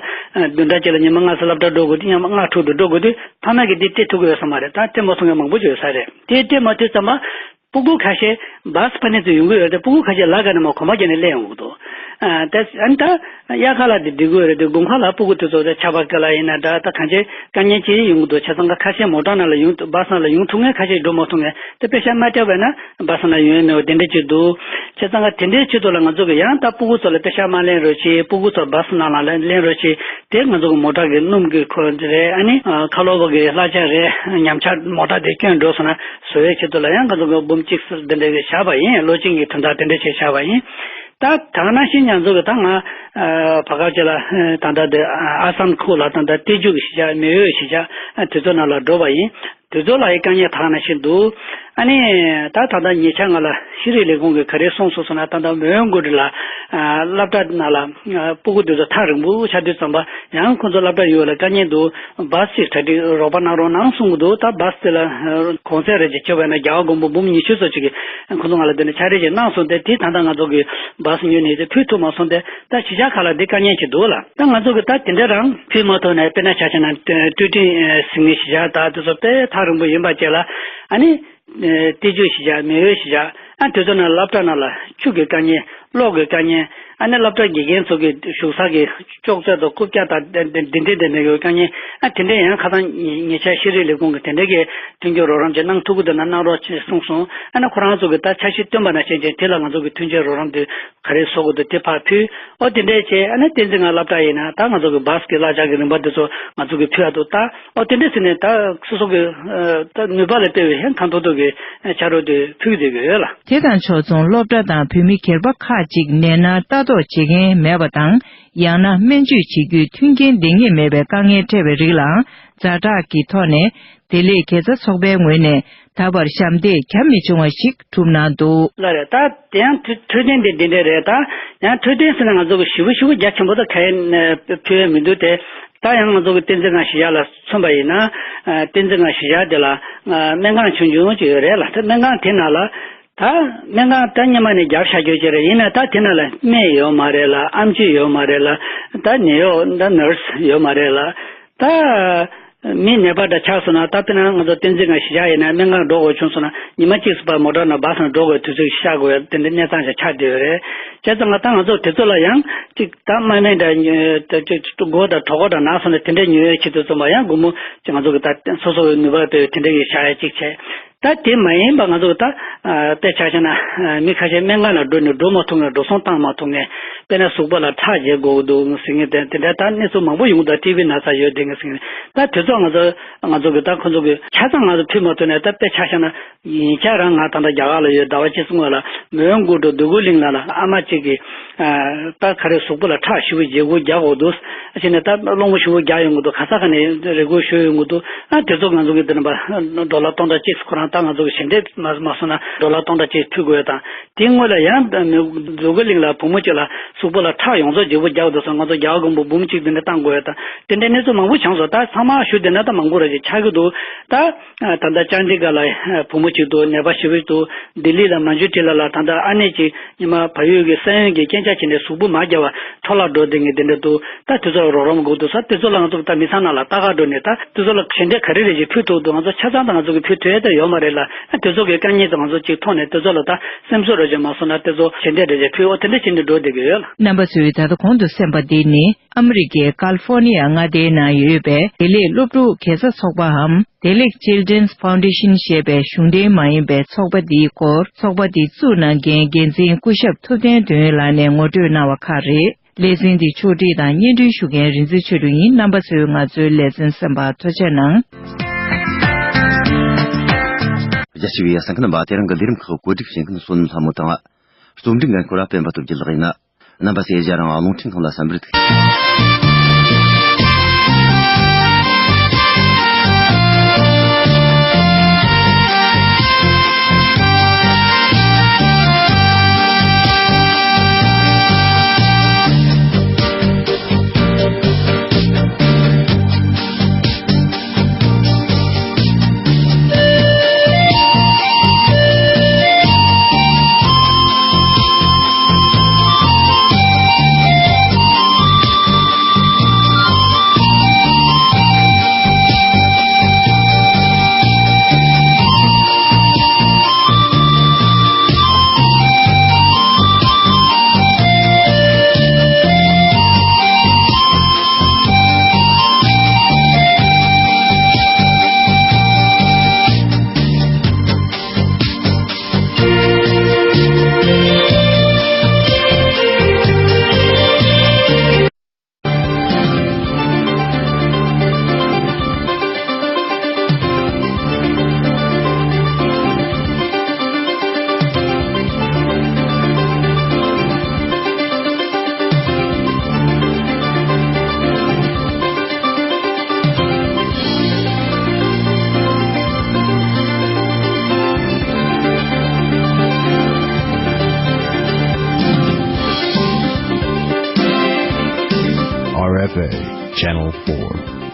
བདུན་ཕྲག་གཅིག་ལ་ཉི་མ་ལྔ་ཙམ་སློབ་གྲྭ་འགྲོ་དགོས་དུས། ཡང་ལྔ་དྲུག་ཏུ་འགྲོ་དགོས་དུས་ཕ་མ་གིས་འདི་སྤྲད་ཐུབ་ཀྱི་ཡོད་ས་མ་རེད། ད་སྤྲད་མ་ཐུབ་མཁན་མང་པོ་ཡོད་ས་རེད། དེ་སྤྲད་མ་ཐུབ་ཙམ་པ། སྤུ་གུ་ཁ་ཤས་བཱ་སི་ཕ་ནས་ཚུར་ཡོང་གི་ཡོད་རེད། སྤུ་གུ་ཁ་ཤས་ལ་ག་ནས་མར་གོམ་པ་བརྒྱབ་ནས་སླེབས་ཡོང་གི་འདུག། ཨ། ད་ཨ་ནི་ད་དབྱར་ཁ་ལ་དེ་འགྲིག་གི་ཡོད་རེད་དེ། དགུན་ཁ་ལ་སྤུ་གུ་དེ་ཚོ་ད་ཆར་པ་དཀའ་ལས་ཡིན་ན་འདྲ། ད་གང་ཅིའི་དཀའ་ངལ་ཅིག་ཡོང་གི་འདུག། བྱས་ཙང་ཁ་ཤས་མོ་ཊ་ནང་ལ་ཡོང་། བཱ་སི་ནང་ལ་ཡོང་ཐུབ་མཁན། ཁ་ཤས་འགྲོ་མ་ཐུབ་མཁན། དེ་པེ་ཤག་མ་སྤྲད་པ་ཡིན་ན་བཱ་སི་ནང་ཡོང་ཡ་མེད་པ་དེ་འདྲ་ཅིག་འདུག། བྱས་ཙང་དེ་འདྲའི་ཆེད་དུ་ལ་ང་ཚོ་གིས་ཡང་ད་སྤུ་གུ་ཚོ་ལ་པེ་ཤག་མ་ལེན་རོགས་བྱེད། སྤུ་གུ་ཚོ་བཱ་སི་ནང་ལ་ལེན་རོགས་བྱེད། དེ་ང་ཚོ་གི་མོ་ཊ་གི་སྣུམ་གི་ཁོ་རེད། ཨ་ནི་ཁ་ལོ་བ་གི་གླ་ཆ་རེད། ཉམས་ཆག་མོ་ཊ་དེ་སྐྱོན་འགྲོ་སོང་ན་བཟོ་བའི་ཆེད་དུ་ལ་ཡང་ང་ཚོ་གི་འབུམ་གཅིག་ཙམ་དེ་འདྲ་གི་བཞག་པ་ཡིན། བློ་སྦྱོང་གི་དོན་དག་དེ་འདྲ་བྱས་བཞག་པ་ཡིན། ད་ད་ག་ནང་བཞིན་ང་ཚོ་གི་ད་ང་བར་སྐབས་ཅིག་ལ་ད་ལྟ་དེ་ཨ་སམ་ཁུལ་ལ་ད་ལྟ་ཏེ་ཇུ་གི་གཞིས་ཆགས། མེ་ཡོ་གཞིས་ཆགས་དེ་ཚོ་ནང་ལ་འགྲོ་བ་ཡིན། དེ་ཚོ་ལ་ཡི་དཀའ་ངལ་དག་ན་ཞིག་འདུག་ཨ་ནི་ད་ད་ལྟ་ཉེ་ཆར་ང་ལ་ཤེས་རིག་ལས་ཁུངས་ཀྱིས་ག་རེ་གསུངས་སོང་ཟེར་ན། ད་ལྟ་མོན་གྷོ་ལ་སློབ་གྲྭ་ནང་ལ་སྤུ་གུ་དེ་ཚོ་ཐག་རིང་པོ་ཆགས་དུས་ཙམ་པ་ཡང་ཁོ་ཚོ་སློབ་གྲྭ་ཡོད་ལ་དཀའ་ངལ་འདུག་བཱས་ཅིག་གྲ་སྒྲིག་རོགས་པ་གནང་རོགས་གནང་གསུང་གི་འདུག་ད་བཱས་དེ་ལ་གོང་ཚད་རེ་ཅིག་བཅོལ་བས་ན་རྒྱ་གར་སྒོར་མོ་འབུམ་ཉི་ཤུ་ཙམ་ཅིག་གི་ཁོ་ཚོ་ང་ལ་དེ་ནས་ཕྱག་རེས་ཅིག་གནང་སོང་སྟེ། དེ་ད་ལྟ་ང་ཚོ་གི་བཱས་ཉོས་ནས་དེ་ཕུལ་ཐུབ་མ་སོང་སྟེ། ད་གཞིས་ཆགས་ཁག་ལ་འདི་དཀའ་ངལ་ཅིག་འདུག་ལ། ད་ང་ཚོ་གི་ད་དེ་འདྲ་རང་ཕུལ་མ་ཐུབ་ནས། དཔེར་ན་ཆ་བཞག་ན་ཀྲུའུ་ཀྲིང་ཟེར་མཁན་གཞིས་ཆགས་ད་དེ་ཚོ་དཔེ་ཐག་རིང་པོ་ཡིན་པ་བཅས་ལ། ཨ་ནི་ཏི་ཇོ་གཞིས་ཆགས། མེས་ཨོ་གཞིས་ཆགས། ཨ་དེ་ཚོ་ནང་སློབ་གྲྭ་ནང་ལ་ཆུ་གི་དཀའ་ངལ། གློག་གི་དཀའ་ངལ། ཨ་ནི་སློབ་གྲྭ་དགེ་རྒན་ཚོ་གི་བཞུགས་ས་གི་ཅོག་ཙེ་དང་རྐུབ་བཀྱག་དང་དེ་འདྲའི་དེ་འདྲ་ཡོད་དཀའ་ངལ། ཨ་དེ་འདྲ་ཡང་ཁ་སང་ཉེ་ཆར་ཤེས་རིག་ལས་ཁུངས་ཀྱི་དེ་འདྲ་གི་མཐུན་འགྱུར་རོགས་རམ་ཅིག་གནང་ཐུབ་ཀྱི་འདུག་ན་གནང་རོགས་ཅེས་གསུངས་སོང་། ཨ་ནི་ཁོ་རང་ཚོ་གི་ད་འཆར་གཞི་བཏོན་པ་ནང་བཞིན་ཅིག་དེ་ལ་ང་ཚོ་གི་མཐུན་རྐྱེན་རོགས་རམ་དེ་ག་རེ་བཟོ་དགོས་འདུག་དེ་ཕར་ཕུལ། ཨོ་དེ་འདྲས་བྱས། ཨ་ནི་བསྟན་འཛིན་སྒང་སློབ་གྲྭ་ཡིན་ན་ད་ང་ཚོ་གི་བཱས་ཀྱི་གླ་ཆ་གི་རིན་པ་དེ་ཚོ་ང་ཚོ་གི་ཕུལ་ཡ་འདུག་ད་ཨོ་དེ་འདྲས་ཟེར་ནས་ད་སོ་སོ་གི་ཨ་ད་ནུས་པ་ལ་བལྟས་པའི་ཧན་ཐང་ཐོག་ཐོག་གི་ཆ་རོགས་དེ་ཕུལ་བསྡད་ཀྱི་ཡོད་ལ། དེ་དང་ཕྱོགས་མཚུངས་སློབ་གྲྭ་དང་བོད་མི་སྒེར་པ་ཁག་ཅིག་ནད་མནར་ལྟ་རྟོག་བྱེད་མཁན་མེད་པ་དང་། ཡང་ན་སྨན་བཅོས་བྱེད་རྒྱུའི་མཐུན་རྐྱེན་ལྡན་ངེས་མེད་པའི་དཀའ་ངལ་འཕྲད་པའི་རིགས་ལའང་ཛ་དྲག་གི་ཐོག་ནས་བདེ་ལེགས་དགེ་རྩ་ཚོགས་པའི་ངོས་ནས་ད་བར་ཞབས་འདེགས་རྒྱ་མི་ཆུང་བ་ཞིག་གྲུབ་གནང་འདུག་ལ་རེད། ད་དེ་ཡང་འཕྲོད་འཕྲོད་བསྟེན་དེ་འདི་འདྲ་རེད། ད་ཡང་འཕྲོད་བསྟེན་ཟེར་ན་ང་ཚོ་གི་ཞེ་པོ་ཞེ་པོ་རྒྱ་ཆེན་པོ་ད་ག་ཡེ་ཕུལ་ཡ་མི་འདུག་སྟེ། ད་ཡང་ང་ཚོ་གི་བསྟན་འཛིན་སྒང་གཞིས་ཆགས་ལ་མཚོན་པ་ཡིན་ན། ཨ་བསྟན་འཛིན་སྒང་གཞིས་ཆགས་དེ་ལ་ཨ་སྨན་ཁང་ཆུང་ཆུང་ཅིག་ཡོད་རེད་ལ། ད་སྨན་ཁང་དེ་ནང་ལ་ད་སྨན་ཁང་ད་སྔོན་མ་ནས་རྒྱབ་བཞག་རྒྱུ་ཅིག་རེད། ཡིན་ན་ད་དེ་ནང་ལ་སྨན་ཡོད་མ་རེད་ལ། ཨེམ་ཆི་ཡོད་མ་རེད་ལ། ད་ནད་གཡོག་ད་ནར་སི་ཡོད་མ་རེད་ལ། ད་མི་ནད་པ་འདྲ་ཆགས་སོང་ན། ད་དཔེར་ན་ང་ཚོ་བསྟན་འཛིན་སྒང་གཞིས་ཆགས་ཡིན་ན་སྨན་ཁང་འགྲོ་དགོས་བྱུང་སོང་ན། ཉི་མ་གཅིག་སུ་ཕར་མོ་ཊ་ནང་བཱས་ནང་འགྲོ་དགོས་དུས་ཚོད་ཤར་དགོས་ཡ་དེ་འདྲའི་གནས་སྟངས་ཤིག་ཆགས་བསྡད་ཡོད་རེད། བྱས་ཙང་ང་ད་ང་ཚོ་དེ་ཚོ་ལ་ཡང་ཅིག་ད་དམག་མི་འདྲ་ཉོ་ད་ཅིག་མགོ་དང་གྲོད་ཁོག་དང་ན་སོང་ནས་དེ་འདྲ་ཉོ་ཡ་ཆེད་དུ་བཙོང་པ་ཡང་སྒོར་མོ་ཅིག་ང་ཚོ་གི་ད་སོ་སོ་གི་ནུས་པ་དེ་དེ་འདྲ་གི་བཞག་ཡ་ཅིག་བྱས། ད་དེ་མ་ཡིན་པ་ང་ཚོ་ད་ཨ་དཔེ་ཆ་བཞག་ན་ཨ་མི་ཁ་ཤས་སྨན་ཁང་ལ་འགྲོ་ནས་འགྲོ་མ་ཐུབ་མཁན། འགྲོ་སོང་བཏང་མ་ཐུབ་མཁན། དཔེར་ན་གཟུགས་པོ་ལ་ཁྲག་འཇལ་དགོས་ཀྱི་འདུག་ཟེར་མཁན་དེ་དེ་འདྲ་ད་གནས་ཚུལ་མང་པོ་ཡོང་གི་འདུག་ཊི་ཝི་ན་ཚ་ཡོད་དེ་ངས་ཟེར་མཁན། ད་དེ་ཚོ་ང་ཚོ་ང་ཚོ་གི་ད་ཁོ་ཚོ་གི་ཆ་ཚང་ང་ཚོ་ཕུལ་མ་ཐུབ་ནས། ད་དཔེ་ཆ་བཞག་ན་ཉེ་ཆར་རང་ང་ད་ལྟ་རྒྱ་གར་ལ་ཡོད། ཟླ་བ་གཅིག་སྔོན་ལ་མོན་གྷོ་འགྲོ་འདོད་རྒུ་གླིང་ལ་ལ་ཨ་མ་གཅིག་གིས་ཨ་ད་ག་རེ་གཟུགས་པོ་ལ་ཁྲག་ཞེ་པོ་འཇལ་དགོས་རྒྱག་དགོས་འདུག་ཨ་བྱས་ནས་ད་སློང་མོ་ཞེ་པོ་རྒྱག་ཡོང་གི་འདུག་ག་ས་ག་ནས་རེ་སྐུལ་ཞུས་ཡོང་གི་འདུག་ཨ་དེ་ཚོ་ང་ཚོ་གི་དེ་ནས་པ་ཌོ་ལར་སྟོང་ཕྲག་གཅིག་ཁོ་རང་ད་ང་ཚོ་གི་ཞལ་འདེབས་མ་མ་སོང་ན་ཌོ་ལར་སྟོང་ཕྲག་གཅིག་ཕུལ་དགོས་དང་། དེའི་སྔོན་ལ་ཡང་འདོད་རྒུ་གླིང་ལ་བུ་མོ་གཅིག་ལ་གཟུགས་པོ་ལ་ཁྲག་ཡོངས་རྫོགས་འཇལ་དགོས་རྒྱག་འདུག་ཟེར། ང་ཚོ་རྒྱ་གར་སྒོར་མོ་འབུམ་གཅིག་དེ་འདྲ་བཏང་དགོས་དང་། དེ་འདྲའི་གནས་ཚུལ་མང་པོ་བྱུང་སོང་། ད་ཚང་མ་ཞུ་བསྡད་ན་ད་མང་པོ་རེ་ཞིག་ཆགས་ཀྱི་འདུག་ད་ད་ལྟ་ཅན་དི་གྷར་ལ་བུ་མོ་གཅིག་འདུག་ནད་པ་ཞེ་པོ་ཅིག་འདུག་ལྡི་ལི་ལ་མན་ཇུ་ཊི་ལ་ལ་ད་ལྟ་ཨ་ནེ་གཅིག་ཉི་མ་བལ་ཡུལ་གྱི་ས་ཡོམ་གྱི་རྐྱེན་ཆག་བྱས་ནས་གཟུགས་པོ་མ་རྒྱག་པ་འཕྲོ་བརླག་འགྲོ་བསྡད་མཁན་དེ་འདྲ་འདུག་ད་དེ་ཚོ་ལ་རོགས་རམ་དགོས་འདུག་ཟེར། དེ་ཚོ་ལ་ང་ཚོ་ད་མི་ཚང་ནང་ལ་ལྟ་ག་འགྲོ་ནས་ད་དེ་ཚོ་ལ་ཞལ་འདེབས་ག་རེ་རེ་ཞིག་ཕུལ་ཐུབ་འདུག་ང་ཚོ་ཆ་ཚང་ད་ང་ཚོ་གི་ཕུལ་ཐུབ་ཡ་ད་ཡོད་མ་རེད་ལ། ཨ་དེ་ཚོ་གི་དཀའ་ངལ་དེ་ང་ཚོ་གཅིག་མཐོང་ནས་དེ་ཚོ་ལ་ད་སེམས་གསོ་རེ་ཞིག་མ་སོང་ན་དེ་ཚོ་ཞལ་འདེབས་རེ་ཞིག་ཕུལ། འོ་དེ་འདྲ་བྱས་ནས་འགྲོ་བསྡད་ཀྱི་ཡོད་ལ། རྣམ་པ་ཚོས་ད་ལྟ་གོང་དུ་གསན་པ་འདི་ནི་ཨ་མི་རི་ཀའི་ཀ་ལི་ཧྥོར་ནི་ཡ་མངའ་སྡེའི་ནང་ཡོད་པའི་བདེ་ལེགས་སློབ་ཕྲུག་དགེ་རྩ་ཚོགས་པའམ་བདེ་ལེགས་Children's Foundation ཞེས་པའི་གཞུང་འབྲེལ་མ་ཡིན་པའི་ཚོགས་པ་འདིའི་སྐོར། ཚོགས་པ་འདི་བཙུགས་གནང་མཁན་འགན་འཛིན་སྐུ་ཞབས་ཐུབ་བསྟན་དོན་ལགས་ནས་ངོ་སྤྲོད་གནང་བ་ཁག་རེད། ལེ་ཚན་འདི་ཕྱོགས་སྒྲིག་དང་སྙན་སྒྲོན་ཞུ་མཁན་རིག་འཛིན་ཆོས་སྒྲོན་ཡིན། རྣམ་པ་ཚོས་ང་ཚོའི་ལེ་ཚན་གསན་པར་ཐུགས་རྗེ་གནང་། རྒྱ་ཆེ་བའི་གསན་མཁན་རྣམ་པ། དེ་རིང་གི་ལས་རིམ་ཁག་གོ་སྒྲིག་བྱེད་མཁན་བསོད་ནམས་ལྷ་མོ་དང་། རྩོམ་སྒྲིག་འགན་འཁུར་བ་སྤེན་པ་སྟོབས་རྒྱལ་ལགས་ཡིན། རྣམ་པ་ཚོས་ང་རང་རླུང་འཕྲིན་ཁང་ལ་གསན་པར་ཐུགས། four.